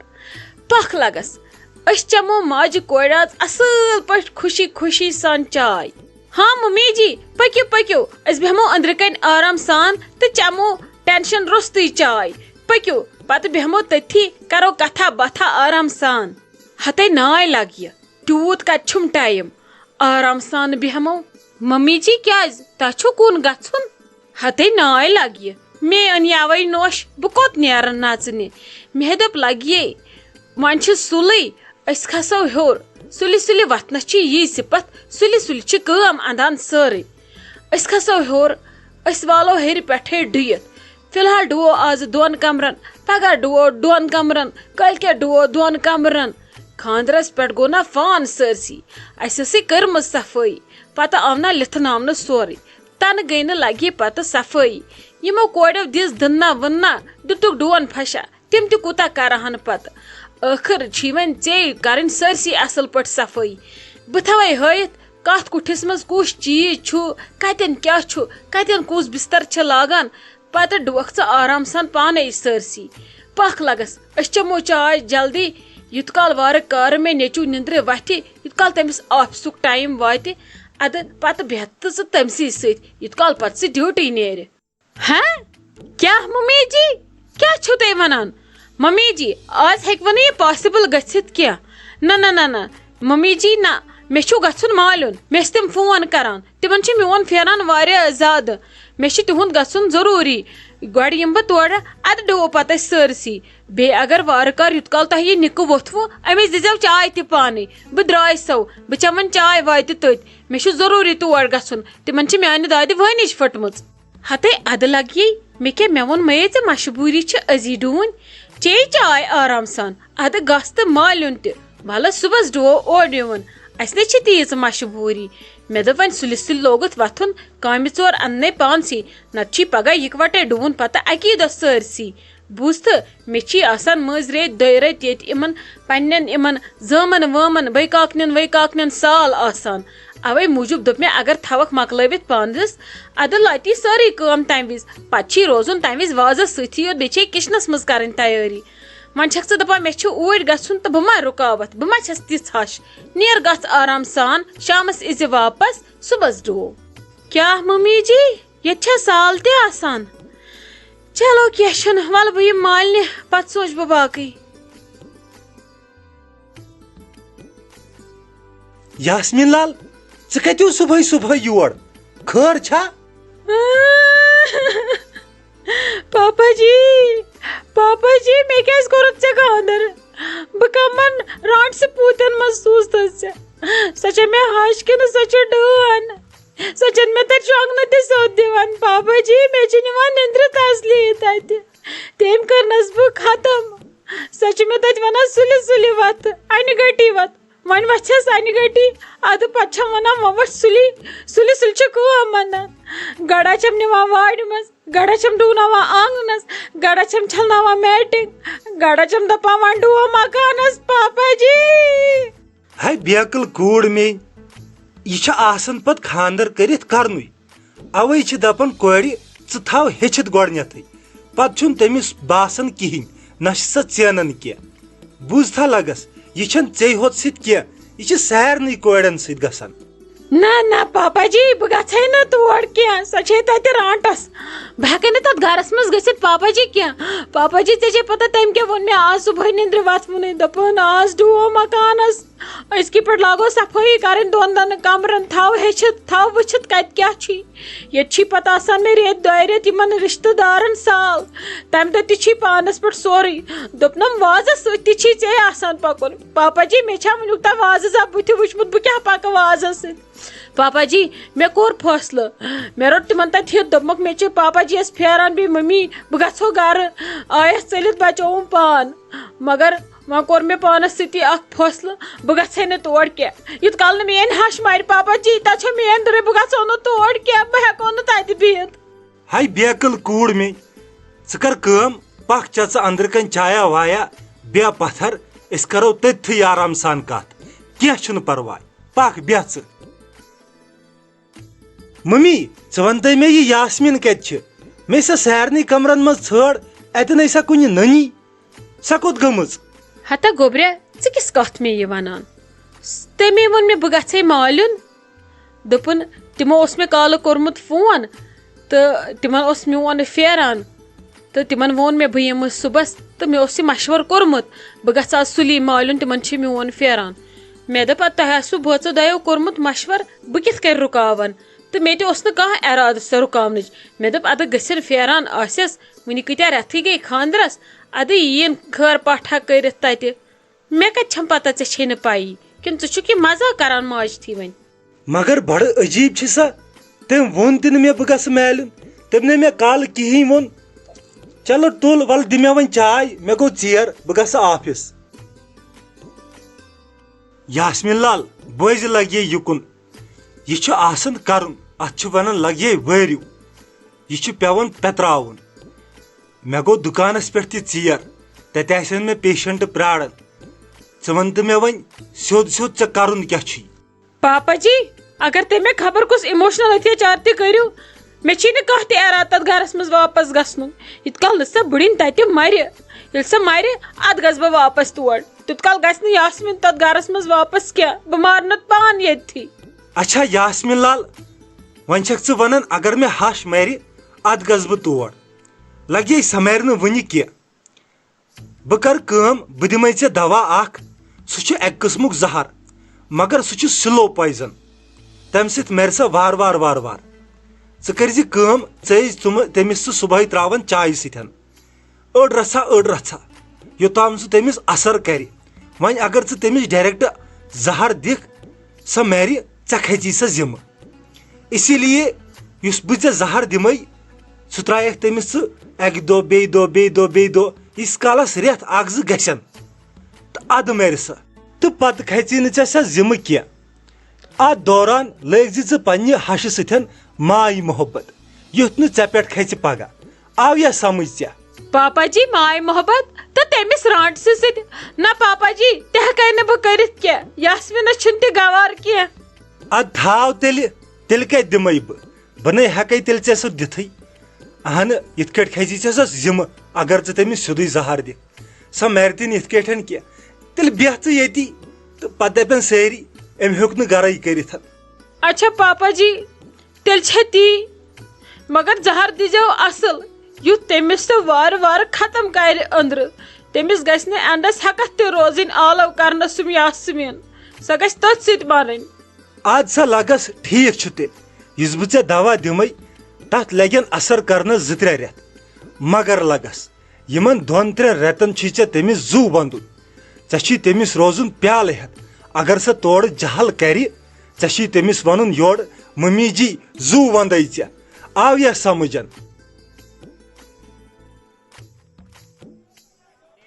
پکھ لگس، أسۍ چمو ماجہِ کورِ آز اصٕل پٲٹھۍ خوشی خوشی سان چاے۔ ہاں ممی جی، پٔکِو پٔکِو، أسۍ بیٚہمو أنٛدرٕ کنۍ آرام سان تہٕ چمو ٹینشن روٚستُے چاے۔ پٔکِو، پتہٕ بیٚہمو تٔتھی، کرو کتھا باتھا آرام سان۔ ہتے ناے لگہِ، تیوٗت کتہِ چھُم ٹایم؟ آرام سان بیٚہمو۔ ممی جی، کیٛازِ؟ تۄہہِ چھُو کُن گژھُن؟ ہتے ناے لگہِ، مے أنۍ یاوے نوش، بہٕ کوٚت نیرٕ نژنہِ؟ مےٚ دوٚپ لگیے، وۄنۍ چھِ سُلٕے، أسۍ کھسو ہیوٚر۔ سُلہِ سُلہِ وتھنس چھِ یی صفت، سُلہِ سُلہِ چھِ کٲم اندان سٲرٕے۔ أسۍ کھسو ہیوٚر، أسۍ والو ہیٚرِ پٮ۪ٹھے ڈُیِتھ۔ فی الحال ڈُوو آز دۄن کمرن، پگاہ ڈُوو دۄن کمرن، کٲلۍ کٮ۪تھ ڈُوو دۄن کمرن۔ خانٛدرس پٮ۪ٹھ گوٚو نا فان سٲرسٕے، اسہِ ٲسٕے کٔرمٕژ صفٲیی، پتہٕ آو نا لِتھناونہٕ سورُے۔ تنہٕ گٔے نہٕ لگی پتہٕ صفٲیی۔ یِمو کورٮ۪و دِژ دٕنہ وٕنہ، دِتُکھ ڈُون پھشا، تِم تہِ کوٗتاہ کرٕہن پتہٕ؟ ٲخٕر چھِ وۄنۍ ژے کرٕنۍ سٲرسٕے اصل پٲٹھۍ صفٲیی۔ بہٕ تھاوے ہٲیِتھ کتھ کُٹھِس منٛز کُس چیٖز چھُ، کتٮ۪ن کیٛاہ چھُ، کتٮ۪ن کُس بستر چھِ لاگان، پتہٕ ڈُوکھ ژٕ آرام سان پانے سٲرسٕے۔ پکھ لگس، أسۍ چٮ۪مو چاے جلدی، یُتھ کال وارٕ کارٕ مےٚ نیٚچو نِندرِ وتھِ، یُتھ کال تٔمِس آفسُک ٹایم واتہِ، ادٕ پتہٕ بیٚہہ تہٕ ژٕ تٔمسٕے سۭتۍ، یُتھ کال پتہٕ سُہ ڈیوٹی نیرِ۔ ہہ؟ کیٛاہ ممی جی؟ کیٛاہ چھِو تُہۍ ونان؟ ممی جی، آز ہیٚکہِ وۄنۍ یہِ پاسبل گٔژھِتھ کینٛہہ۔ نہ، نہ، نہ، نہ، ممی جی، نہ، مےٚ چھُ گژھُن مالیُن۔ مےٚ ٲسۍ تِم فون کران، تِمن چھُ میون پھیران واریاہ زیادٕ۔ مےٚ چھُ تِہُنٛد گژھُن ضروٗری۔ گۄڈٕ یِمہٕ بہٕ تورٕ، ادٕ ڈُوو پتہٕ أسۍ سٲرسٕے۔ بیٚیہِ اگر وارٕ کار یُتھ کال تۄہہِ یہِ نِکہٕ ووٚتھوٕ، أمِس دِزیو چاے تہِ پانے۔ بہٕ درٛاے سو، بہٕ چٮ۪من چاے واے تہِ تٔتۍ۔ مےٚ چھُ ضروٗری تور گژھُن، تِمن چھِ میانہِ دادِ وٲنِج پھٔٹمٕژ۔ ہتے ادٕ لگیے، مےٚ کیٛاہ، مےٚ ووٚن مَیے ژےٚ مجبوٗری چھِ، أزی ڈوٗنۍ چیٚیہِ چاے آرام سان، ادٕ گژھ تہٕ مالیُن تہِ، وَلہٕ صُبحس ڈُوو اورٕ یِوُن، اَسہِ نے چھِ تیٖژ مجبوٗری۔ مےٚ دوٚپ وۄنۍ سُلہِ سُلہِ لوگُتھ وۄتھُن، کامہِ ژور اَننے پانسٕے، نتہٕ چھی پگاہ یِکوَٹے ڈُوُن پتہٕ اَکی دۄہ سٲرسٕے۔ بوٗزتھٕ، مےٚ چھی آسان مٔنٛزۍ ریٚتۍ دۄیہِ رٔتۍ ییٚتہِ یِمن پننٮ۪ن یِمن زٲمن وٲمن بٔے کاکنٮ۪ن وٕے کاکنٮ۪ن سال آسان۔ اوے موٗجوٗب دوٚپ مےٚ، اگر تھاوکھ مۄکلٲوِتھ پانس، ادٕ لتہِ سٲرٕے کٲم تمہِ وِزِ۔ پتہٕ چھی روزُن تمہِ وِزِ وازس سۭتی یوت، بیٚیہِ چھے کچنس منٛز کرٕنۍ تیٲری۔ وۄنۍ چھکھ ژٕ دپان مےٚ چھُ اوٗرۍ گژھُن تہٕ بہٕ ما رُکاوتھ، بہٕ ما چھس تِژھ ہش؟ نیر گژھ آرام سان، شامس یِزِ واپس، صُبحس ڈُوو۔ کیٛاہ ممی جی، ییٚتہِ چھا سال تہِ آسان؟ چلو کینٛہہ چھُنہٕ، وَلہٕ بہٕ یِمہٕ مالنہِ، پتہٕ سونٛچہٕ بہٕ باقٕے۔ یاسمیٖن لال، ژٕ کتہِ اوس صُبحٲے صُبحٲے یور؟ خٲر چھا؟ پاپا جی، پاپا جی، مےٚ کیٛازِ کوٚرُتھ ژےٚ خانٛدر؟ بہٕ کمن رانٛٹسہٕ پوٗتٮ۪ن منٛز سوٗزتھس ژےٚ؟ سۄ چھےٚ مےٚ ہش کِنہٕ سۄ چھےٚ ڈٲن؟ سۄ چھَنہٕ مےٚ تَتہِ شۄنٛگنہٕ تہِ سیوٚد دِوان، پاپا جی، مےٚ چھِ نِوان نِندرِ تسلی تَتہِ۔ تٔمۍ کٔرنَس بہٕ ختم۔ سۄ چھِ مےٚ تَتہِ وَنان، "سُلہِ سُلہِ وَتھ، اَنہِ گٔٹی وَتھ۔" وۄنۍ وَژھٮ۪س اَنہِ گٔٹی، اَدٕ پَتہٕ چھَم وَنان، "وۄنۍ وَتھ سُلی۔" سُلہِ سُلہِ چھِ کٲم وَنان۔ گَڑا چھَم نِوان وارِ منٛز، گَڑا چھَم ڈُوناوان آنٛگنَس، گَڑا چھَم چھَلناوان میٹِنٛگ، گَڑا چھَم دَپان، "وۄنۍ ڈُوو مَکانَس، پاپا جی۔" ہے بیقل کوٗر میٲنۍ، یہِ چھِ آسان پتہٕ خانٛدر کٔرِتھ کرنُے۔ اوے چھِ دپان کورِ، ژٕ تھاو ہیٚچھِتھ گۄڈٕنیتھٕے، پتہٕ چھُنہٕ تٔمِس باسان کِہیٖنۍ، نہ چھِ سۄ ژینان کینٛہہ۔ بوٗزتھا لگس، یہِ چھَنہٕ ژےٚ ہوت سۭتۍ کینٛہہ، یہِ چھِ سارنٕے کورٮ۪ن سۭتۍ گژھان۔ نہ نہ پاپا جی، بہٕ گژھے نہٕ تور کینٛہہ، سۄ چھے تتہِ رانٹس۔ بہٕ ہٮ۪کے نہٕ تتھ گرس منٛز گٔژھِتھ پاپا جی کینٛہہ۔ پاپا جی، ژےٚ چھے پتہ تٔمۍ کیٛاہ ووٚن مےٚ آز صبحٲے نِندرِ وۄتھوُنٕے، دوٚپُن، "آز ڈُوو مکانس، أزکہِ پٮ۪ٹھ لاگو صفٲیی کرٕنۍ دۄن دۄن کمرن، تھاو ہیٚچھِتھ، تھاو وٕچھِتھ کتہِ کیٛاہ چھُے۔ ییٚتہِ چھی پتہٕ آسان مےٚ ریٚتۍ دۄیہِ ریٚتۍ یِمن رشتہٕ دارن سال، تمہِ دۄہ تہِ چھی پانس پٮ۪ٹھ سورُے۔" دوٚپنم، "وازس سۭتۍ تہِ چھی ژےٚ آسان پکُن۔" پاپا جی، مےٚ چھا وٕنیُک تام وازٕ زانٛہہ بٕتھِ وٕچھمُت، بہٕ کیٛاہ پکہٕ وازس سۭتۍ؟ پاپا جی، مےٚ کوٚر فٲصلہٕ۔ مےٚ روٚٹ تِمن تتہِ ہیوٚت، دوٚپمکھ، "مےٚ چھِ پاپا جی یس پھیران بیٚیہِ ممی، بہٕ گژھو گرٕ۔" آیس ژٔلِتھ، بچووُم پان۔ مگر وۄنۍ کوٚر مےٚ پانس سۭتی اکھ فٲصلہٕ، بہٕ گژھے نہٕ تور کینٛہہ۔ یُتھ کال نہٕ میٲنۍ ہش مارِ پاپا جی، تتہِ چھےٚ میٲنۍ دٕرے، بہٕ گژھو نہٕ تور کینٛہہ، بہٕ ہٮ۪کو نہٕ تتہِ بِہِتھ۔ ہاے بیقل کوٗر میٲنۍ، ژٕ کر کٲم، پکھ چےٚ ژٕ أنٛدرٕ کنۍ چایا وایا، بیٚہہ پتھر، أسۍ کرو تٔتھٕے آرام سان کتھ، کینٛہہ چھُنہٕ پرواے۔ پکھ، بیٚہہ ژٕ۔ ممی، ژٕ وَن تہٕ مےٚ، یہِ یاسمیٖن کَتہِ چھِ؟ مےٚ سۄ سارنٕے کَمرَن منٛز ژھٲر، اَتہِ نَے سۄ کُنہِ نٔنی۔ سۄ کوٚت گٔمٕژ؟ ہتا گوٚبریا، ژٕ کِژھ کَتھ مےٚ یہِ وَنان؟ تٔمۍ ووٚن مےٚ بہٕ گژھٕ ہے مالیُن۔ دوٚپُن، تِمو اوس مےٚ کالہٕ کوٚرمُت فون تہٕ تِمَن اوس میون پھیران۔ تہٕ تِمن ووٚن مےٚ بہٕ یِمہٕ صُبحس، تہٕ مےٚ اوس یہِ مشورٕ کوٚرمُت، بہٕ گژھٕ آز سُلی مالیُن، تِمن چھِ میون پھیران۔ مےٚ دوٚپ، "اَدٕ تۄہہِ آسِوٕ بٲژو دۄیو کوٚرمُت مشورٕ، بہٕ کِتھ کٔنۍ رُکاون؟" تہٕ مےٚ تہِ اوس نہٕ کانٛہہ ارادٕ سۄ رُکاونٕچ۔ مےٚ دوٚپ، ادٕ گٔژھِن پھیران آسٮ۪س، وٕنہِ کۭتیٛاہ رٮ۪تھٕے گٔے خانٛدرس، ادٕ یِیِن خٲر پاٹھا کٔرِتھ تتہِ۔ مےٚ کتہِ چھم پتہ ژےٚ چھے نہٕ پَیی، کِنہٕ ژٕ چھُکھ یہِ مزاق کران ماجہِ تھی وۄنۍ؟ مگر بڑٕ عجیب چھِ سۄ، تٔمۍ ووٚن تہِ نہٕ مےٚ بہٕ گژھٕ میلُن، تٔمۍ نہٕ مےٚ کالہٕ کِہیٖنۍ ووٚن۔ چلو تُل، ولہٕ دِ مےٚ وۄنۍ چاے، مےٚ گوٚو ژیر، بہٕ گژھٕ آفس۔ یاسمین لال، بوزِ لگہِ یہِ یُکُن، یہِ چھُ آسان کرُن، اتھ چھِ ونان لگہِ وٲرِو، یہِ چھُ پٮ۪وان پٮ۪تراوُن۔ مےٚ گوٚو دُکانس پٮ۪ٹھ تہِ ژیر، تتہِ آسن مےٚ پیشنٹ پراران۔ ژٕ وَن تہٕ مےٚ وۄنۍ سیوٚد سیوٚد، ژےٚ کَرُن کیٛاہ چھُے؟ پاپا جی، اگر تُہۍ مےٚ خبر کُس emotional اتیاچار تہِ کٔرِو، مےٚ چھُے نہٕ کانٛہہ تہِ ارادٕ تتھ گرس منٛز واپس گژھنُک۔ یوٗت کال نہٕ سۄ بٕڈِن تتہِ مرِ، ییٚلہِ سۄ مرِ، ادٕ گژھٕ بہٕ واپس تور۔ تیوٗت کال گژھِ نہٕ یاسمین تتھ گرس منٛز واپس کینٛہہ، بہٕ مارنتھ پان ییٚتھی۔ اچھا یاسمین لال، وۄنۍ چھکھ ژٕ ونان اگر مےٚ ہش مرِ، ادٕ گژھٕ بہٕ تور۔ لگے سۄ مرِ نہٕ وُنہِ کینٛہہ۔ بہٕ کرٕ کٲم، بہٕ دِمے ژےٚ دوا اکھ، سُہ چھُ اکہِ قٕسمُک زہر، مگر سُہ چھُ slow poison، تمہِ سۭتۍ مرِ سۄ وارٕ وارٕ وارٕ وارٕ۔ ژٕ کٔرۍ زِ کٲم، ژٕ ٲسۍ تِمہٕ تٔمِس سُہ صبحٲے تراوان چایہِ سۭتۍ، أڑ رژھا أڑ رژھا، یوٚتام سُہ تٔمِس اثر کرِ۔ وۄنۍ اگر ژٕ تٔمِس direct زہر دِکھ، سۄ مرِ، ژےٚ کھژی سۄ ذمہٕ۔ اسی لیے یُس بہٕ ژےٚ زہر دِمے، سُہ ترٛایَکھ تٔمِس ژٕ اَکہِ دۄہ، بیٚیہِ دۄہ، بیٚیہِ دۄہ، بیٚیہِ دۄہ، ییٖتِس کالَس رٮ۪تھ اَکھ زٕ گژھن، تہٕ اَدٕ مَرِ سۄ۔ تہٕ پَتہٕ کھژی نہٕ ژےٚ سۄ ذِمہٕ کینٛہہ۔ اَتھ دوران لٲگۍ زِ ژٕ پنٛنہِ ہَشہِ سۭتۍ ماے محبت، یُتھ نہٕ ژےٚ پٮ۪ٹھ کھژِ پگاہ۔ آو یا سمجھ ژےٚ؟ پاپا جی، ماے محبت تہٕ تٔمِس رانٹسہِ سۭتۍ۔ نہ پاپا جی، تہِ ہٮ۪کَے نہٕ بہٕ کٔرِتھ کینٛہہ۔ یاسمیٖنَس چھُنہٕ تہِ گوارٕ کینٛہہ۔ اَدٕ تھاو تیٚلہِ، تیٚلہِ کَتہِ دِمَے بہٕ؟ بہٕ نے ہٮ۪کَے تیٚلہِ ژےٚ سُہ دِتھٕے۔ اَہنہٕ، یِتھ کٲٹھۍ کھژی ژےٚ سۄ ذِمہٕ، اگر ژٕ تٔمِس سیوٚدُے زَہر دِکھ۔ سۄ مَرِ تہِ نہٕ یِتھ کٲٹھۍ کینٛہہ۔ تیٚلہِ بیٚہہ ژٕ ییٚتی تہٕ پَتہٕ دَپَن سٲری، أمۍ ہیوٚک نہٕ گَرَے کٔرِتھ۔ اچھا پاپا جی، تیٚلہِ چھےٚ تی، مگر زہر دیٖزیو اصل، یُتھ تٔمِس سُہ وارٕ وارٕ ختم کرِ أنٛدرٕ۔ تٔمِس گژھِ نہٕ اینڈس ہٮ۪کتھ تہِ روزٕنۍ آلو کرنس سُم یاسمیٖن۔ سۄ گژھِ تٔتھۍ سۭتۍ مرٕنۍ۔ اَدٕ سا لگس، ٹھیٖک چھُ تیٚلہِ، یُس بہٕ ژےٚ دوا دِمے، تتھ لگن اثر کرنس زٕ ترٛےٚ رٮ۪تھ، مگر لگس۔ یِمن دۄن ترٛٮ۪ن رٮ۪تن چھُے ژےٚ تٔمِس زُو ونٛدُن۔ ژےٚ چھُے تٔمِس روزُن پیالہٕ ہٮ۪تھ۔ اگر سۄ تورٕ جہل کرِ، ژےٚ چھُے تٔمِس ونُن یورٕ، "ممی جی، زُو ونٛدے ژےٚ۔" آو یا سمجھن؟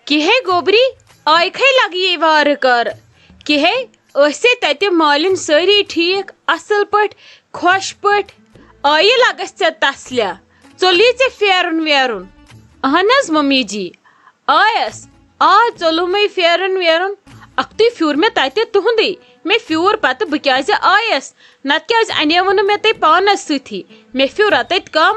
کِہے گوبری، آیکھے لگیے وارٕ کارٕ۔ کِہے ٲسے تتہِ مالِن سٲری ٹھیٖک، اصل پٲٹھۍ، خۄش پٲٹھۍ۔ آیہِ لگس ژےٚ تسلیا؟ ژوٚلُے ژےٚ پھیرُن ویرُن؟ اہن حظ ممی جی، آیس۔ آ، ژوٚلُمے پھیرُن ویرُن۔ اکھتُے پھیوٗر مےٚ تتہِ تُہُنٛدُے۔ مےٚ پھیوٗر پتہٕ بہٕ کیازِ آیس؟ نتہٕ کیازِ انیوٕ نہٕ مےٚ تۄہہِ پانس سۭتی؟ مےٚ پھیوٗر تتہِ کم۔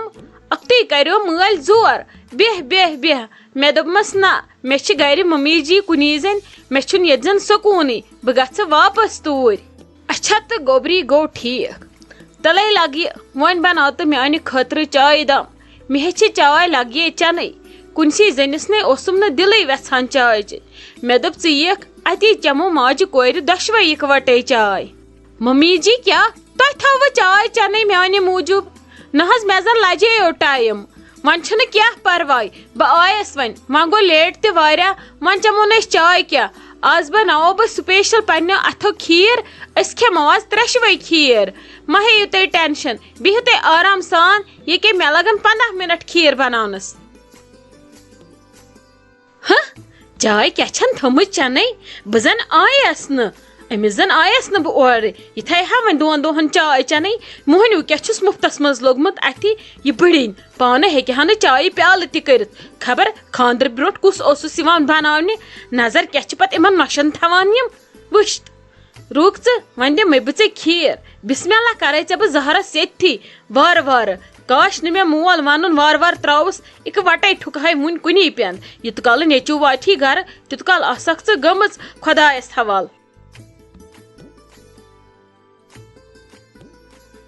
اکھتُے کریو مٲلۍ زور، "بیٚہہ، بیٚہہ، بیٚہہ۔" مےٚ دوٚپمس، "نہ، مےٚ چھِ گرِ ممی جی کُنی زٔنۍ، مےٚ چھُنہٕ ییٚتہِ زن سکوٗنٕے، بہٕ گژھٕ واپس توٗرۍ۔" اچھا تہٕ گوبری گوٚو ٹھیٖک۔ تَلَے لَگہِ وۄنۍ بَناو تہٕ میٛانہِ خٲطرٕ چایہِ دام۔ مےٚ ہے چھِ چاے لَگہِ یے چٮ۪نٕے۔ کُنسی زٔنِس نے اوسُم نہٕ دِلٕے وٮ۪ژھان چاے چیٚنۍ۔ مےٚ دوٚپ، "ژٕ یِیَکھ، اَتی چٮ۪مو ماجہِ کورِ دۄشوَے یِکوَٹَے چاے۔" "ممی جی، کیٛاہ؟ تۄہہِ تھٲوٕ چاے چٮ۪نٕے میٛانہِ موٗجوٗب؟ نہ حظ، مےٚ زَن لَجے یوت ٹایم۔" "وۄنۍ چھُنہٕ کینٛہہ پرواے، بہٕ آیس وۄنۍ، وۄنۍ گوٚو لیٹ تہِ واریاہ، وۄنۍ چٮ۪مو نہٕ أسۍ چاے کینٛہہ۔ آز بناوو بہٕ سپیشل پننیو اتھو کھیٖر، أسۍ کھٮ۪مو آز ترٛٮ۪شوے کھیٖر۔ مہ ہیٚیِو تُہۍ ٹینشن، بِہِو تُہۍ آرام سان، ییٚکیٛاہ مےٚ لگن پنٛداہ منٹ کھیٖر بناونس۔" ہہ، چاے کیٛاہ چھَن تھٲومٕژ چٮ۪نَے؟ بہٕ زَن آیَس نہٕ۔ أمِس زَن آیَس نہٕ بہٕ اورٕ۔ یہِ تھایہِ ہا وۄنۍ دۄن دۄہَن چاے چٮ۪نَے۔ مۄہنیو کیٛاہ چھُس مُفتَس منٛز لوٚگمُت اَتھِ؟ یہِ بٕڈِنۍ۔ پانہٕ ہیٚکہِ ہا نہٕ چایہِ پیالہٕ تہِ کٔرِتھ۔ خبر خانٛدرٕ برٛونٛٹھ کُس اوسُس یِوان بَناونہِ؟ نظر کیٛاہ چھِ پَتہٕ یِمَن نۄشَن تھاوان یِم؟ وٕچھ تہٕ۔ رُک ژٕ، وۄنۍ دِمَے بہٕ ژےٚ کھیٖر۔ بسم اللہ کَرَے ژےٚ بہٕ زہرَس ییٚتھی۔ وارٕ وارٕ۔ کاش نہٕ مےٚ مول ونُن وارٕ وارٕ تراوُس، اِکہٕ وٹے ٹھُکہٕ ہاے وُنۍ کُنی پٮ۪ن۔ یوٗت کالہٕ نیٚچوٗ واتہِ گرٕ، تیوٗت کال آسکھ ژٕ گٔمٕژ خۄدایس حوال۔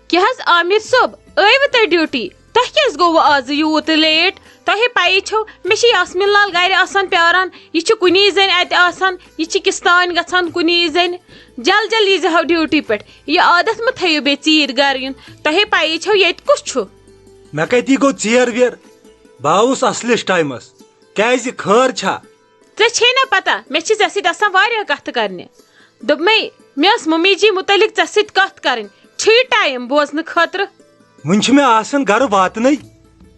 کیٛاہ حظ عامر صٲب، ٲیوٕ تُہۍ ڈیوٹی؟ تۄہہِ کیٛازِ گوٚوٕ آزٕ یوٗت لیٹ؟ تۄہہِ پَیی چھو، مےٚ چھِ یاسمیٖن لال گَرِ آسان پیاران، یہِ چھُ کُنی زٔنۍ اَتہِ آسان، یہِ چھِ کِستانۍ گژھان کُنی زٔنۍ۔ جل جل یی زِ ہو ڈیوٹی پٮ۪ٹھ، یہِ عادت مہٕ تھٲیِو بیٚیہِ ژیٖرۍ گَرٕ یُن۔ تۄہہِ پَیی چھو ییٚتہِ کُس چھُ؟ مےٚ کَتی گوٚو ژیر ویر؟ بہٕ آوُس اَصلِس ٹایمَس۔ کیٛازِ، خٲر چھا؟ ژےٚ چھے نہ پتہ، مےٚ چھِ ژےٚ سۭتۍ آسان واریاہ کتھٕ کرنہِ۔ دوٚپمَے، مےٚ ٲس ممی جی متعلق ژےٚ سۭتۍ کتھ کرٕنۍ۔ چھُے ٹایم بوزنہٕ خٲطرٕ؟ وٕنہِ چھِ مےٚ آسان گرٕ واتنَے۔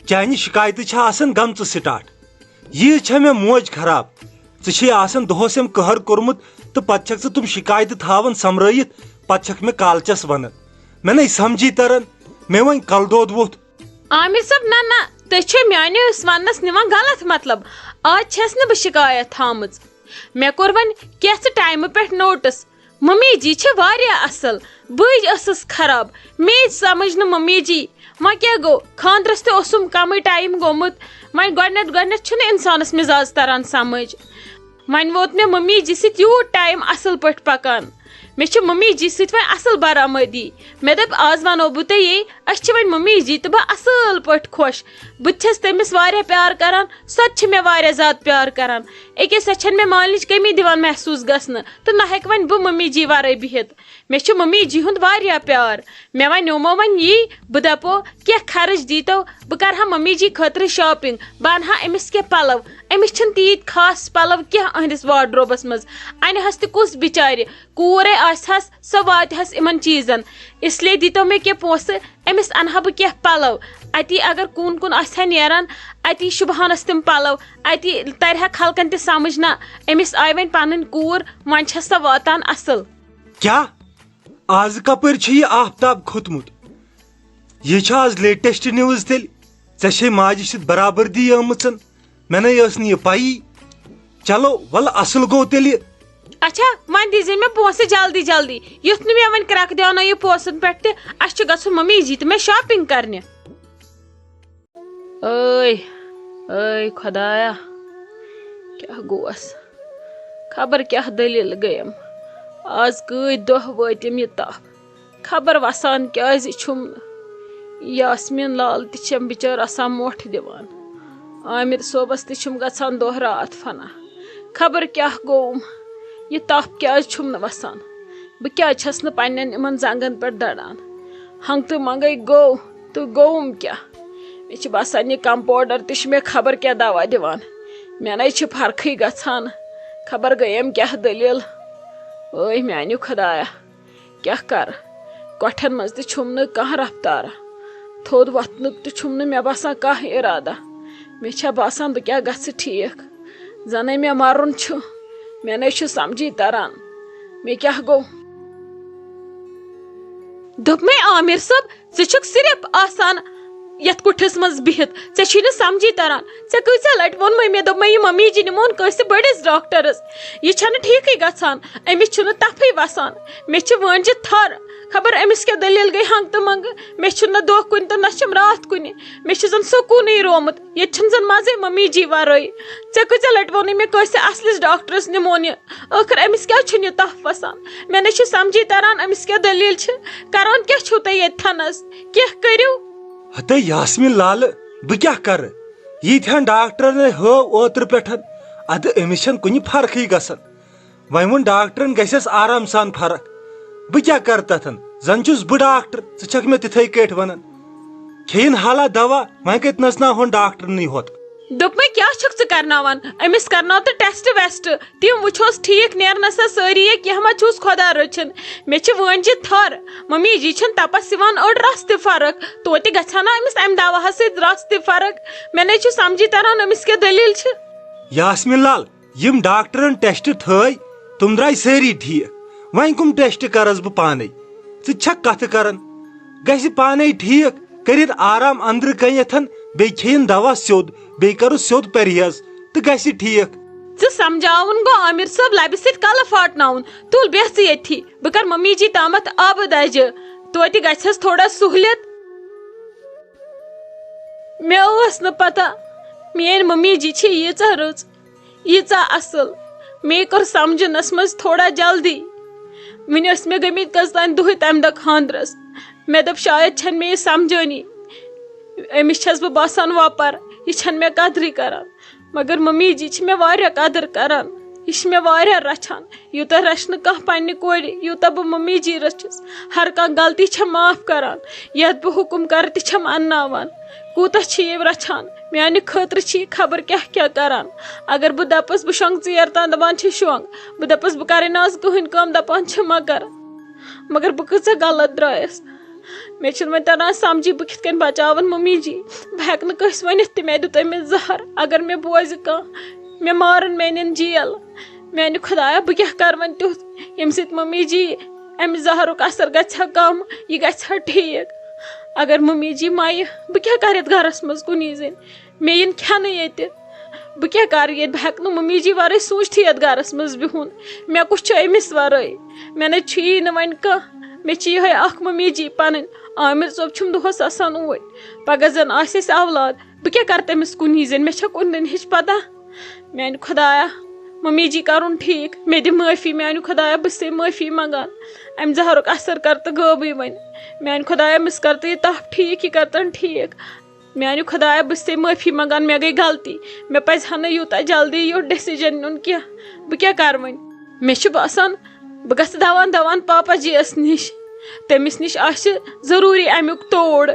چانہِ شکایتہٕ چھِ آسان گٔمژٕ سٹارٹ۔ ییٖژ چھےٚ مےٚ موج خراب۔ ژٕ چھے آسان دۄہس أمۍ قہر کوٚرمُت تہٕ پتہٕ چھکھ ژٕ تِم شکایتہٕ تھاوان سمرٲیِتھ، پتہٕ چھکھ مےٚ کالچس ونان۔ مےٚ نے سمجھی تران، مےٚ وۄنۍ کلہٕ دود ووٚتھ۔ عامر صٲب، نہ، نہ، تُہۍ چھِو میٲنِس وننس نِوان غلط مطلب۔ آز چھَس نہٕ بہٕ شکایت تھاومٕژ۔ مےٚ کوٚر وۄنۍ کینٛژھٕ ٹایمہٕ پٮ۪ٹھ نوٹس، ممی جی چھِ واریاہ اصل، بٕے ٲسٕس خراب، مے سمجھ نہٕ ممی جی۔ وۄنۍ کیٛاہ گوٚو، خانٛدرس تہِ اوسُم کمٕے ٹایم گوٚمُت۔ وۄنۍ گۄڈٕنٮ۪تھ گۄڈٕنٮ۪تھ چھُنہٕ انسانس مزاز تران سمجھ۔ وۄنۍ ووت مےٚ ممی جی سۭتۍ یوٗت ٹایم اصل پٲٹھۍ پکان۔ مےٚ چھِ ممی جی سۭتۍ وۄنۍ اصل برآمدی۔ مےٚ دوٚپ، آز ونو بہٕ تۄہہِ یی، أسۍ چھِ وۄنۍ ممی جی تہٕ بہٕ اصل پٲٹھۍ خۄش۔ بہٕ تہِ چھَس تٔمِس واریاہ پیار کران، سۄ تہِ چھِ مےٚ واریاہ زیادٕ پیار کران۔ أکیاہ سۄ چھَنہٕ مےٚ مالِچ کمی دِوان محسوٗس گژھنہٕ، تہٕ نہ ہیٚکہٕ وۄنۍ بہٕ ممی جی ورٲے بِہِتھ۔ مےٚ چھُ ممی جی ہُنٛد واریاہ پیار۔ مےٚ وَنیومو وۄنۍ یی، بہٕ دَپو، کینٛہہ خرٕچ دیٖتو، بہٕ کَرٕ ہا ممی جی خٲطرٕ shopping، بہٕ اَنہٕ ہا أمِس کینٛہہ پَلو۔ أمِس چھِنہٕ تیٖتۍ خاص پَلو کینٛہہ أہٕنٛدِس wardrobeس منٛز۔ اَنہِ ہَس تہِ کُس بِچارِ؟ کوٗرے آسہِ ہَس، سۄ واتہِ ہَس یِمَن چیٖزَن۔ اس لیے دیٖتو مےٚ کینٛہہ پونٛسہٕ، أمِس اَنہٕ ہا بہٕ کینٛہہ پَلو۔ اَتی اگر کُن کُن آسہِ ہا نیران، اَتی شوٗبہٕ ہَنَس تِم پَلو، اَتی تَرِ ہا خلقَن تہِ سَمٕجھ، نہ، أمِس آیہِ وۄنۍ پَنٕنۍ کوٗر، وۄنۍ چھَس سۄ واتان اَصٕل۔ کیٛاہ؟ آز کپٲرۍ چھُ یہِ آفتاب کھوٚتمُت؟ یہِ چھا آز latest news تیٚلہِ؟ ژےٚ چھے ماجہِ سۭتۍ برابردی آمٕژ؟ مےٚ نے ٲس نہٕ یہِ پَیی۔ چلو، وَلہٕ اَصٕل گوٚو تیٚلہِ۔ اچھا، وۄنۍ دیٖزِ مےٚ پونٛسہٕ جلدی جلدی، یُتھ نہٕ مےٚ وۄنۍ کرٛکھ دیٛاونٲیِو پونٛسَن پٮ۪ٹھ تہِ۔ اَسہِ چھُ گژھُن ممی جی تہٕ مےٚ shopping کرنہِ۔ ٲے، ٲے خۄدایا، کیٛاہ گوس؟ خبر کیٛاہ دٔلیٖل گٔیم۔ آز کۭتۍ دۄہ وٲتِم یہِ تپھ۔ خبر وسان کیٛازِ چھُم نہٕ۔ یاسمیٖن لال تہِ چھَم بِچٲر آسان مۄٹھ دِوان۔ عامر صٲبَس تہِ چھُم گژھان دۄہ راتھ فنا۔ خبر کیٛاہ گوٚوُم۔ یہِ تپھ کیٛازِ چھُم نہٕ وسان؟ بہٕ کیٛازِ چھَس نہٕ پنٛنٮ۪ن یِمَن زنٛگَن پٮ۪ٹھ دَران؟ ہنٛگتہٕ منٛگَے گوٚو تہٕ گوٚوُم کیٛاہ؟ مےٚ چھِ باسان، یہِ کمپاوڈر تہِ چھُ مےٚ خبر کیٛاہ دوا دِوان۔ مےٚ نَے چھِ فرقٕے گژھان۔ خبر گٔیم کیٛاہ دٔلیٖل۔ ٲے میٛانہِ خۄدایا، کیٛاہ کَرٕ؟ کۄٹھٮ۪ن منٛز تہِ چھُم نہٕ کانٛہہ رفتارا۔ تھوٚد وۄتھنُک تہِ چھُم نہٕ مےٚ باسان کانٛہہ اِرادہ۔ مےٚ چھےٚ باسان، بہٕ کیٛاہ گژھٕ ٹھیٖک؟ زَنَے مےٚ مَرُن چھُ۔ مےٚ نَے چھُ سَمجھی تَران، مےٚ کیٛاہ گوٚو۔ دوٚپمَے، عامر صٲب، ژٕ چھُکھ صرف آسان یَتھ کُٹھِس منٛز بِہِتھ، ژےٚ چھُے نہٕ سَمجھی تَران۔ ژےٚ کۭژاہ لَٹہِ ووٚنمَے مےٚ، دوٚپمَے، یہِ ممی جی نِمون کٲنٛسہِ بٔڑِس ڈاکٹرَس، یہِ چھَنہٕ ٹھیٖکٕے گژھان، أمِس چھُنہٕ تَپھٕے وَسان۔ مےٚ چھِ وٲنجہِ تھَر، خبر أمِس کیٛاہ دٔلیٖل گٔے ہنٛگتہٕ منٛگہٕ۔ مےٚ چھُنہٕ نہ دۄہ کُنہِ تہٕ نہ چھُم راتھ کُنہِ۔ مےٚ چھُ زَن سکوٗنٕے رومُت، ییٚتہِ چھُنہٕ زَن مَزَے ممی جی وَرٲے۔ ژےٚ کۭژاہ لَٹہِ ووٚنُے مےٚ کٲنٛسہِ اَصلِس ڈاکٹرَس نِمون یہِ؟ ٲخٕر أمِس کیٛازِ چھُنہٕ یہِ تَپھ وَسان؟ مےٚ نَے چھُ سَمجھی تَران أمِس کیٛاہ دٔلیٖل چھِ، کَران کیٛاہ چھُو تُہۍ ییٚتہِ تھَنَس؟ کینٛہہ کٔرِو۔ ہتے یاسمیٖن لالہٕ، بہٕ کیٛاہ کَرٕ؟ ییٖتۍ ہَن ڈاکٹرَن ہے ہٲو اوترٕ پٮ۪ٹھ، اَدٕ أمِس چھَنہٕ کُنہِ فرقٕے گژھان۔ وۄنۍ ووٚن ڈاکٹرن گژھٮ۪س آرام سان فرق۔ بہٕ کیٛاہ کرٕ تتھن؟ زن چھُس بہٕ ڈاکٹر، ژٕ چھکھ مےٚ تِتھے کٲٹھۍ ونان۔ کھیٚیِن حالا دوا، وۄنۍ کتہِ نژناوہون ڈاکٹرنٕے ہوت۔ دوٚپمَے، کیٛاہ چھُکھ ژٕ کرناوان؟ أمِس کرناو تہٕ ٹیسٹ ویسٹ، تِم وٕچھوس ٹھیٖک نیرنس سا سٲری یا کینٛہہ ما چھُس خۄدا رٔچھِن۔ مےٚ چھِ وٲنجہِ تھر، ممی جی چھَنہٕ تپس یِوان أڑ رژھ تہِ فرق، توتہِ گژھِ ہا نا أمِس امہِ دواہس سۭتۍ رژھ تہِ فرق؟ مےٚ نے چھُ سمجھی تران أمِس کیٛاہ دٔلیٖل چھِ۔ یاسمیٖن لال، یِم ڈاکٹرن ٹیسٹ تھٲے، تِم درٛاے سٲری ٹھیٖک۔ وۄنۍ کٕم ٹیسٹ کرس بہٕ پانے؟ ژٕ چھکھ کتھٕ کران؟ گژھِ پانے ٹھیٖک، کٔرِتھ آرام أنٛدرٕ کنٮ۪تھ، بیٚیہِ کھیٚیِن دوا سیوٚد، بیٚیہِ کرُس سیوٚد پرہیز تہٕ گژھِ ٹھیٖک۔ ژٕ سمجھاوُن گوٚو عامر صٲب لبہِ سۭتۍ کلہٕ پھاٹناوُن۔ تُل بیٚہہ ژٕ ییٚتھی، بہٕ کرٕ ممی جی تامتھ آبہٕ دجہِ، توتہِ گژھٮ۪س تھوڑا سہوٗلیت۔ مےٚ ٲس نہٕ پتہ میٲنۍ ممی جی چھِ ییٖژاہ رٕژ، ییٖژاہ اصل۔ مے کوٚر سمجھنس منٛز تھوڑا جلدی۔ وٕنہِ ٲسۍ مےٚ گٔمٕتۍ کٔژ تام دۄہٕے تمہِ دۄہ خانٛدرس۔ مےٚ دوٚپ، شاید چھنہٕ مےٚ یہِ سمجھٲنی۔ أمِس چھس بہٕ باسان وۄپر، یہِ چھَنہٕ مےٚ قدرٕے کران۔ مگر ممی جی چھِ مےٚ واریاہ قدٕر کران۔ یہِ چھِ مےٚ واریاہ رچھان۔ یوٗتاہ رچھِ نہٕ کانٛہہ پننہِ کورِ، یوٗتاہ بہٕ ممی جی رٔچھِس۔ ہر کانٛہہ غلطی چھےٚ معاف کران۔ یتھ بہٕ حُکُم کرٕ، تہِ چھَم انناوان۔ کوٗتاہ چھِ یہِ رچھان۔ میانہِ خٲطرٕ چھِ یہِ خبر کیٛاہ کیٛاہ کران۔ اگر بہٕ دپس بہٕ شۄنٛگہٕ ژیر تام، دپان چھِ شۄنٛگ۔ بہٕ دپس بہٕ کرے نہٕ آز کٕہٕنۍ کٲم، دپان چھِ مہ کر۔ مگر بہٕ کۭژاہ غلط درٛایس۔ مےٚ چھُنہٕ وۄنۍ تران سمجھی بہٕ کِتھ کٔنۍ بچاون ممی جی۔ بہٕ ہٮ۪کہٕ نہٕ کٲنٛسہِ ؤنِتھ تہِ مےٚ دیُت أمِس زہر۔ اگر مےٚ بوزِ کانٛہہ، مےٚ مارن، مےٚ نِن جیل۔ میانہِ خدایا، بہٕ کیٛاہ کرٕ وۄنۍ تیُتھ، ییٚمہِ سۭتۍ ممی جی، امہِ زہرُک اثر گژھِ ہا کم، یہِ گژھِ ہا ٹھیٖک۔ اگر ممی جی مَیہِ، بہٕ کیٛاہ کرٕ یتھ گرس منٛز کُنی زٔنۍ؟ مےٚ یِن کھٮ۪نہٕ ییٚتہِ۔ بہٕ کیٛاہ کرٕ ییٚتہِ؟ بہٕ ہٮ۪کہٕ نہٕ ممی جی ورٲے سوٗنٛچتھٕے یتھ گرس منٛز بِہُن۔ مےٚ کُس چھُ أمِس ورٲے؟ مےٚ نَے چھُیی نہٕ وۄنۍ کانٛہہ۔ مےٚ چھِ یِہوٚے اکھ ممی جی پنٕنۍ۔ عامر صٲب چھُم دۄہس آسان اوٗرۍ۔ پگاہ زن آسہِ اَسہِ اولاد۔ بہٕ کیٛاہ کرٕ تٔمِس کُنی زٔنۍ؟ مےٚ چھا کُنہِ زٔنۍ ہِچ پتہ؟ میانہِ خدایا، ممی جی کرُن ٹھیٖک۔ مےٚ دِ معٲفی، میانہِ خدایا، بہٕ چھسے معٲفی منٛگان۔ امہِ زہرُک اثر کر تہٕ غٲبٕے وۄنۍ۔ میانہِ خدایا، أمِس کر تہٕ یہِ تپھ ٹھیٖک، یہِ کر تن ٹھیٖک۔ میانہِ خدایا، بہٕ چھسے معٲفی منٛگان، مےٚ گٔے غلطی۔ مےٚ پزِ ہا نہٕ یوٗتاہ جلدی یوٗت ڈیسیجن نیُن کینٛہہ۔ بہٕ کیٛاہ کرٕ وۄنۍ؟ مےٚ چھُ باسان، بہٕ گژھٕ دوان دوان پاپا جی یس نِش۔ تٔمِس نِش آسہِ ضروٗری امیُک توڑ۔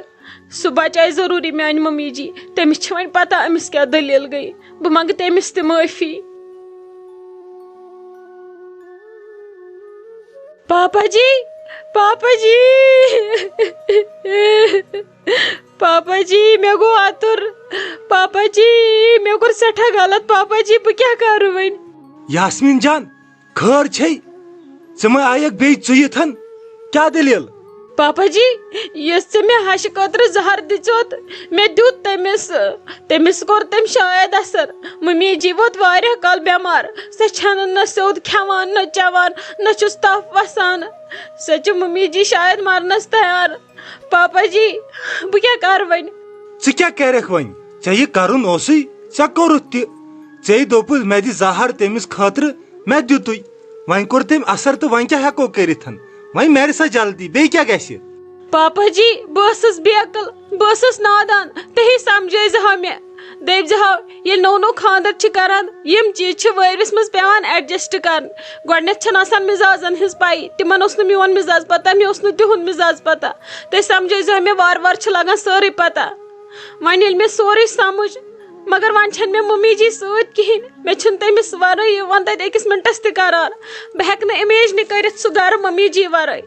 سُہ بچایہِ ضروٗری میانہِ ممی جی۔ تٔمِس چھِ وۄنۍ پتہ أمِس کیٛاہ دٔلیٖل گٔے۔ بہٕ منٛگہٕ تٔمِس تہِ معٲفی۔ پاپا جی، پاپا جی، پاپا جی، مےٚ گوٚو اَتُر۔ پاپا جی، مےٚ کوٚر سٮ۪ٹھاہ غلط۔ پاپا جی، بہٕ کیٛاہ کَرٕ وۄنۍ؟ یاسمیٖن جان، خٲر چھے؟ ژٕ ما آیکھ بیٚیہِ ژُیِتھن؟ کیٛاہ دٔلیٖل؟ پاپا جی، یُس ژےٚ مےٚ ہشہِ خٲطرٕ زہر دِژیوت، مےٚ دیُت تٔمِس۔ تٔمِس کوٚر تٔمۍ شاید اثر۔ ممی جی ووت واریاہ کال بٮ۪مار۔ سۄ چھَنہٕ نہ سیوٚد کھٮ۪وان، نہ چٮ۪وان، نہ چھُس تپھ وسان۔ سۄ چھِ ممی جی شاید مرنس تیار۔ پاپا جی، بہٕ کیٛاہ کرٕ وۄنۍ؟ ژٕ کیٛاہ کرکھ وۄنۍ؟ ژےٚ یہِ کرُن اوسُے، ژےٚ کوٚرُتھ تہِ۔ ژےٚ دوٚپُتھ مےٚ دِ زہر تٔمِس خٲطرٕ، مےٚ دیُتُے۔ وۄنۍ کوٚر تٔمۍ اثر تہٕ وۄنۍ کیٛاہ ہٮ۪کو کٔرِتھ؟ وۄنۍ مَرِ سا جلدی، بیٚیہِ کیٛاہ گژھِ؟ پاپا جی، بہٕ ٲسٕس بے عقل، بہٕ ٲسٕس نادان، تُہی سمجھٲیزِہو مےٚ۔ دٔپۍزِہو، ییٚلہِ نوٚو نوٚو خانٛدر چھِ کران، یِم چیٖز چھِ وٲرِوِس منٛز پٮ۪وان adjust کرٕنۍ۔ گۄڈٕنٮ۪تھ چھَنہٕ آسان مِزازن ہٕنٛز پَیی، تِمن اوس نہٕ میون مِزاز پتہ، مےٚ اوس نہٕ تِہُنٛد مِزاز پتہ۔ تُہۍ سمجھٲیزِہو مےٚ، وارٕ وارٕ چھِ لگان سٲرٕے پتہ۔ وۄنۍ ییٚلہِ مےٚ سورُے سمجھ، مگر وۄنۍ چھَنہٕ مےٚ ممی جی سۭتۍ کِہیٖنۍ، مےٚ چھُنہٕ تٔمِس ورٲے یِوان تَتہِ أکِس مِنٹَس تہِ قرار۔ بہٕ ہٮ۪کہٕ نہٕ imagine کٔرِتھ سُہ گرٕ ممی جی ورٲے۔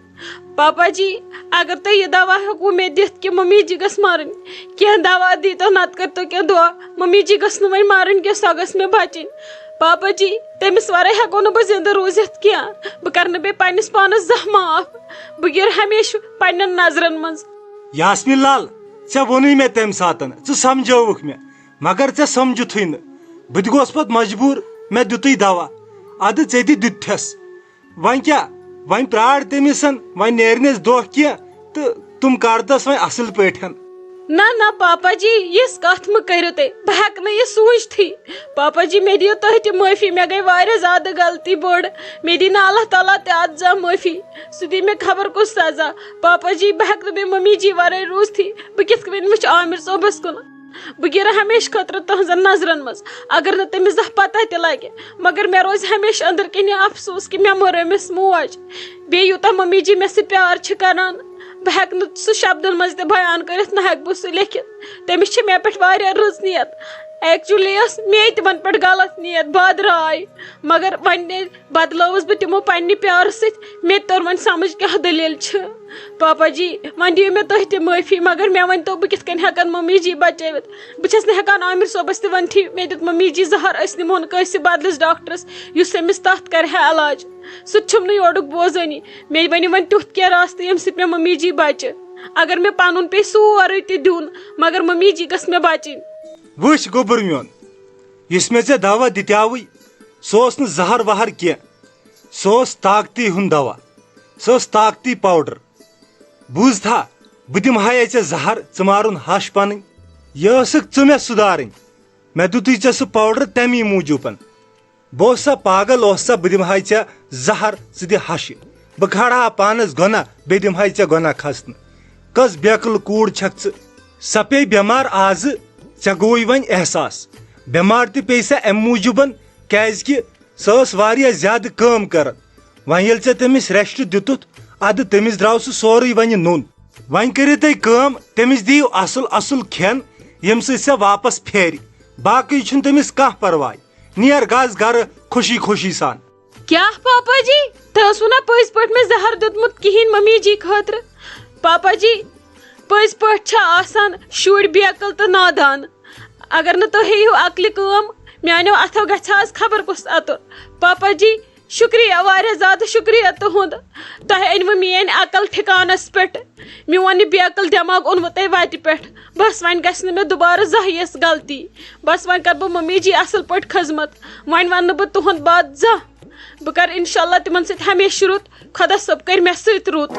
پاپا جی، اگر تُہۍ یہِ دوا ہیٚکوٕ مےٚ دِتھ کہِ ممی جی گٔژھ مَرٕنۍ، کینٛہہ دوا دیٖتو، نَتہٕ کٔرۍتو کینٛہہ دُعا۔ ممی جی گٔژھ نہٕ وۄنۍ مَرٕنۍ کینٛہہ، سۄ گٔژھ مےٚ بَچٕنۍ۔ پاپا جی، تٔمِس وَرٲے ہٮ۪کو نہٕ بہٕ زِندٕ روٗزِتھ کینٛہہ۔ بہٕ کَرٕ نہٕ بیٚیہِ پنٛنِس پانَس زانٛہہ معاف۔ بہٕ گِرٕ ہمیشہٕ پنٛنٮ۪ن نظرَن منٛز۔ یاسمیٖن لال، ژےٚ ووٚنُے مےٚ تَمہِ ساتَن، ژٕ سَمجھٲوٕکھ مےٚ، مگر ژےٚ سَمجھُتھُے نہٕ۔ بہٕ تہِ گوس پَتہٕ مجبوٗر، مےٚ دیُتُے دوا۔ اَدٕ ژےٚ تہِ دیُتتھَس۔ وۄنۍ کیٛاہ؟ وۄنۍ پرٛار تٔمِسن، وۄنۍ نیرنَس دۄہ کینٛہہ تہٕ تِم کر تس وۄنۍ اصل پٲٹھۍ۔ نہ نہ پاپا جی، یِژھ کتھ مہٕ کٔرِو تُہۍ، بہٕ ہٮ۪کہٕ نہٕ یہِ سوٗنٛچتھٕے۔ پاپا جی، مےٚ دِیِو تُہۍ تہِ معٲفی، مےٚ گٔے واریاہ زیادٕ غلطی بٔڑ۔ مےٚ دی نہٕ اللہ تعالیٰ تہِ اتھ زانٛہہ معٲفی، سُہ دی مےٚ خبر کُس سزا۔ پاپا جی، بہٕ ہٮ۪کہٕ نہٕ بیٚیہِ ممی جی ورٲے روٗزتھٕے، بہٕ کِتھ کٔنۍ وٕچھٕ عامر صٲبس کُن؟ بہٕ گِرٕ ہمیشہٕ خٲطرٕ تُہنٛزن نظرن منٛز، اگر نہٕ تٔمِس زانٛہہ پتہ تہِ لگہِ، مگر مےٚ روزِ ہمیشہٕ أنٛدرٕ کِنی افسوس کہِ مےٚ مٔر أمِس موج۔ بیٚیہِ یوٗتاہ ممی جی مےٚ سۭتۍ پیار چھِ کران، بہٕ ہٮ۪کہٕ نہٕ سُہ شبدن منٛز تہِ بیان کٔرِتھ، نہ ہٮ۪کہٕ بہٕ سُہ لیکھِتھ۔ تٔمِس چھِ مےٚ پٮ۪ٹھ واریاہ رٕژ نیت۔ Actually ٲس مے تِمن پٮ۪ٹھ غلط نیت، بد راے، مگر وۄنۍ بدلٲوٕس بہٕ تِمو پننہِ پیارٕ سۭتۍ۔ مےٚ تہِ توٚر وۄنۍ سمجھ کیٛاہ دٔلیٖل چھِ۔ پاپا جی، وۄنۍ دِیِو مےٚ تُہۍ تہِ معٲفی، مگر مےٚ ؤنۍ تو بہٕ کِتھ کٔنۍ ہٮ۪کن ممی جی بچٲوِتھ؟ بہٕ چھَس نہٕ ہٮ۪کان عامر صٲبَس تہِ ؤنتھٕے، مےٚ دیُت ممی جی زہر، أسۍ نِمون کٲنٛسہِ بدلِس ڈاکٹرس یُس أمِس تَتھ کرِ ہا علاج۔ سُہ تہِ چھُم نہٕ یورُک بوزٲنی۔ مےٚ ؤنِو وۄنۍ تیُتھ کینٛہہ راستہٕ ییٚمہِ سۭتۍ مےٚ ممی جی بچہِ۔ اگر مےٚ پنُن پیٚیہِ سورُے تہِ دیُن، مگر ممی جی گٔژھ مےٚ بچٕنۍ۔ وٕچھ گوٚبُر میون، یُس مےٚ ژےٚ دوا دِتیاوٕے، سُہ اوس نہٕ زہر وہر کینٛہہ، سُہ اوس طاقتی ہُنٛد دوا، سُہ اوس طاقتی پاوڈر۔ بوٗزتھا، بہٕ دِمہٕ ہاے ژےٚ زہر، ژٕ مارُن ہش پنٕنۍ۔ یہِ ٲسٕکھ ژٕ مےٚ سُدارٕنۍ۔ مےٚ دیُتُے ژےٚ سُہ پاوڈر تَمی موٗجوٗبن۔ بہٕ اوسا پاگل، اوسا بہٕ دِمہٕ ہاے ژےٚ زہر، ژٕ دِ ہشہِ؟ بہٕ کھارٕ ہا پانس گۄناہ، بیٚیہِ دِمہٕ ہاے ژےٚ گۄناہ کھسنہٕ۔ کٔژ بیقل کوٗر چھکھ ژٕ؟ سۄ پیٚیہِ بٮ۪مار آزٕ، ژےٚ گوٚوُے وۄنۍ احساس، بٮ۪مار تہِ پیٚیہِ سۄ امہِ موٗجوٗبن، کیازِ کہِ سۄ ٲس واریاہ زیادٕ کٲم کران۔ وۄنۍ ییٚلہِ ژےٚ تٔمِس ریسٹ دِتُتھ، ادٕ تٔمِس درٛاو سُہ سورُے وۄنۍ نوٚن۔ وۄنۍ کٔرِو تُہۍ کٲم، تٔمِس دِیِو اصل اصل کھٮ۪ن، ییٚمہِ سۭتۍ سۄ واپس پھیرِ۔ باقٕے چھُنہٕ تٔمِس کانٛہہ پرواے۔ نیر گژھ گرٕ خوشی خوشی سان۔ کیٛاہ پاپا جی؟ تۄہہِ اوسوٕ نا پٔزۍ پٲٹھۍ مےٚ زہر دیُتمُت کِہیٖنۍ ممی جی خٲطرٕ؟ پاپا جی، پٔزۍ پٲٹھۍ چھا آسان شُرۍ بیقل تہٕ نادان؟ اگر نہٕ تُہۍ ہیٚیِو عقلہِ کٲم، میٛانیو اَتھو گژھِ ہا آز خبر کُس اَتُر۔ پاپا جی، شُکریہ، واریاہ زیادٕ شُکریہ تُہُنٛد۔ تۄہہِ أنوٕ میٛٲنۍ عقل ٹھِکانَس پٮ۪ٹھ۔ میون یہِ بیقل دٮ۪ماغ اوٚنوٕ تۄہہِ وَتہِ پٮ۪ٹھ۔ بس، وۄنۍ گژھِ نہٕ مےٚ دُبارٕ زانٛہہ یِژھ غلطی۔ بس، وۄنۍ کَرٕ بہٕ ممی جی اَصٕل پٲٹھۍ خدمت۔ وۄنۍ وَنہٕ نہٕ بہٕ تُہُنٛد باد زانٛہہ۔ بہٕ کَرٕ اِنشاء اللہ تِمَن سۭتۍ ہمیشہٕ رُت۔ خۄدا صٲب کَرِ مےٚ سۭتۍ رُت۔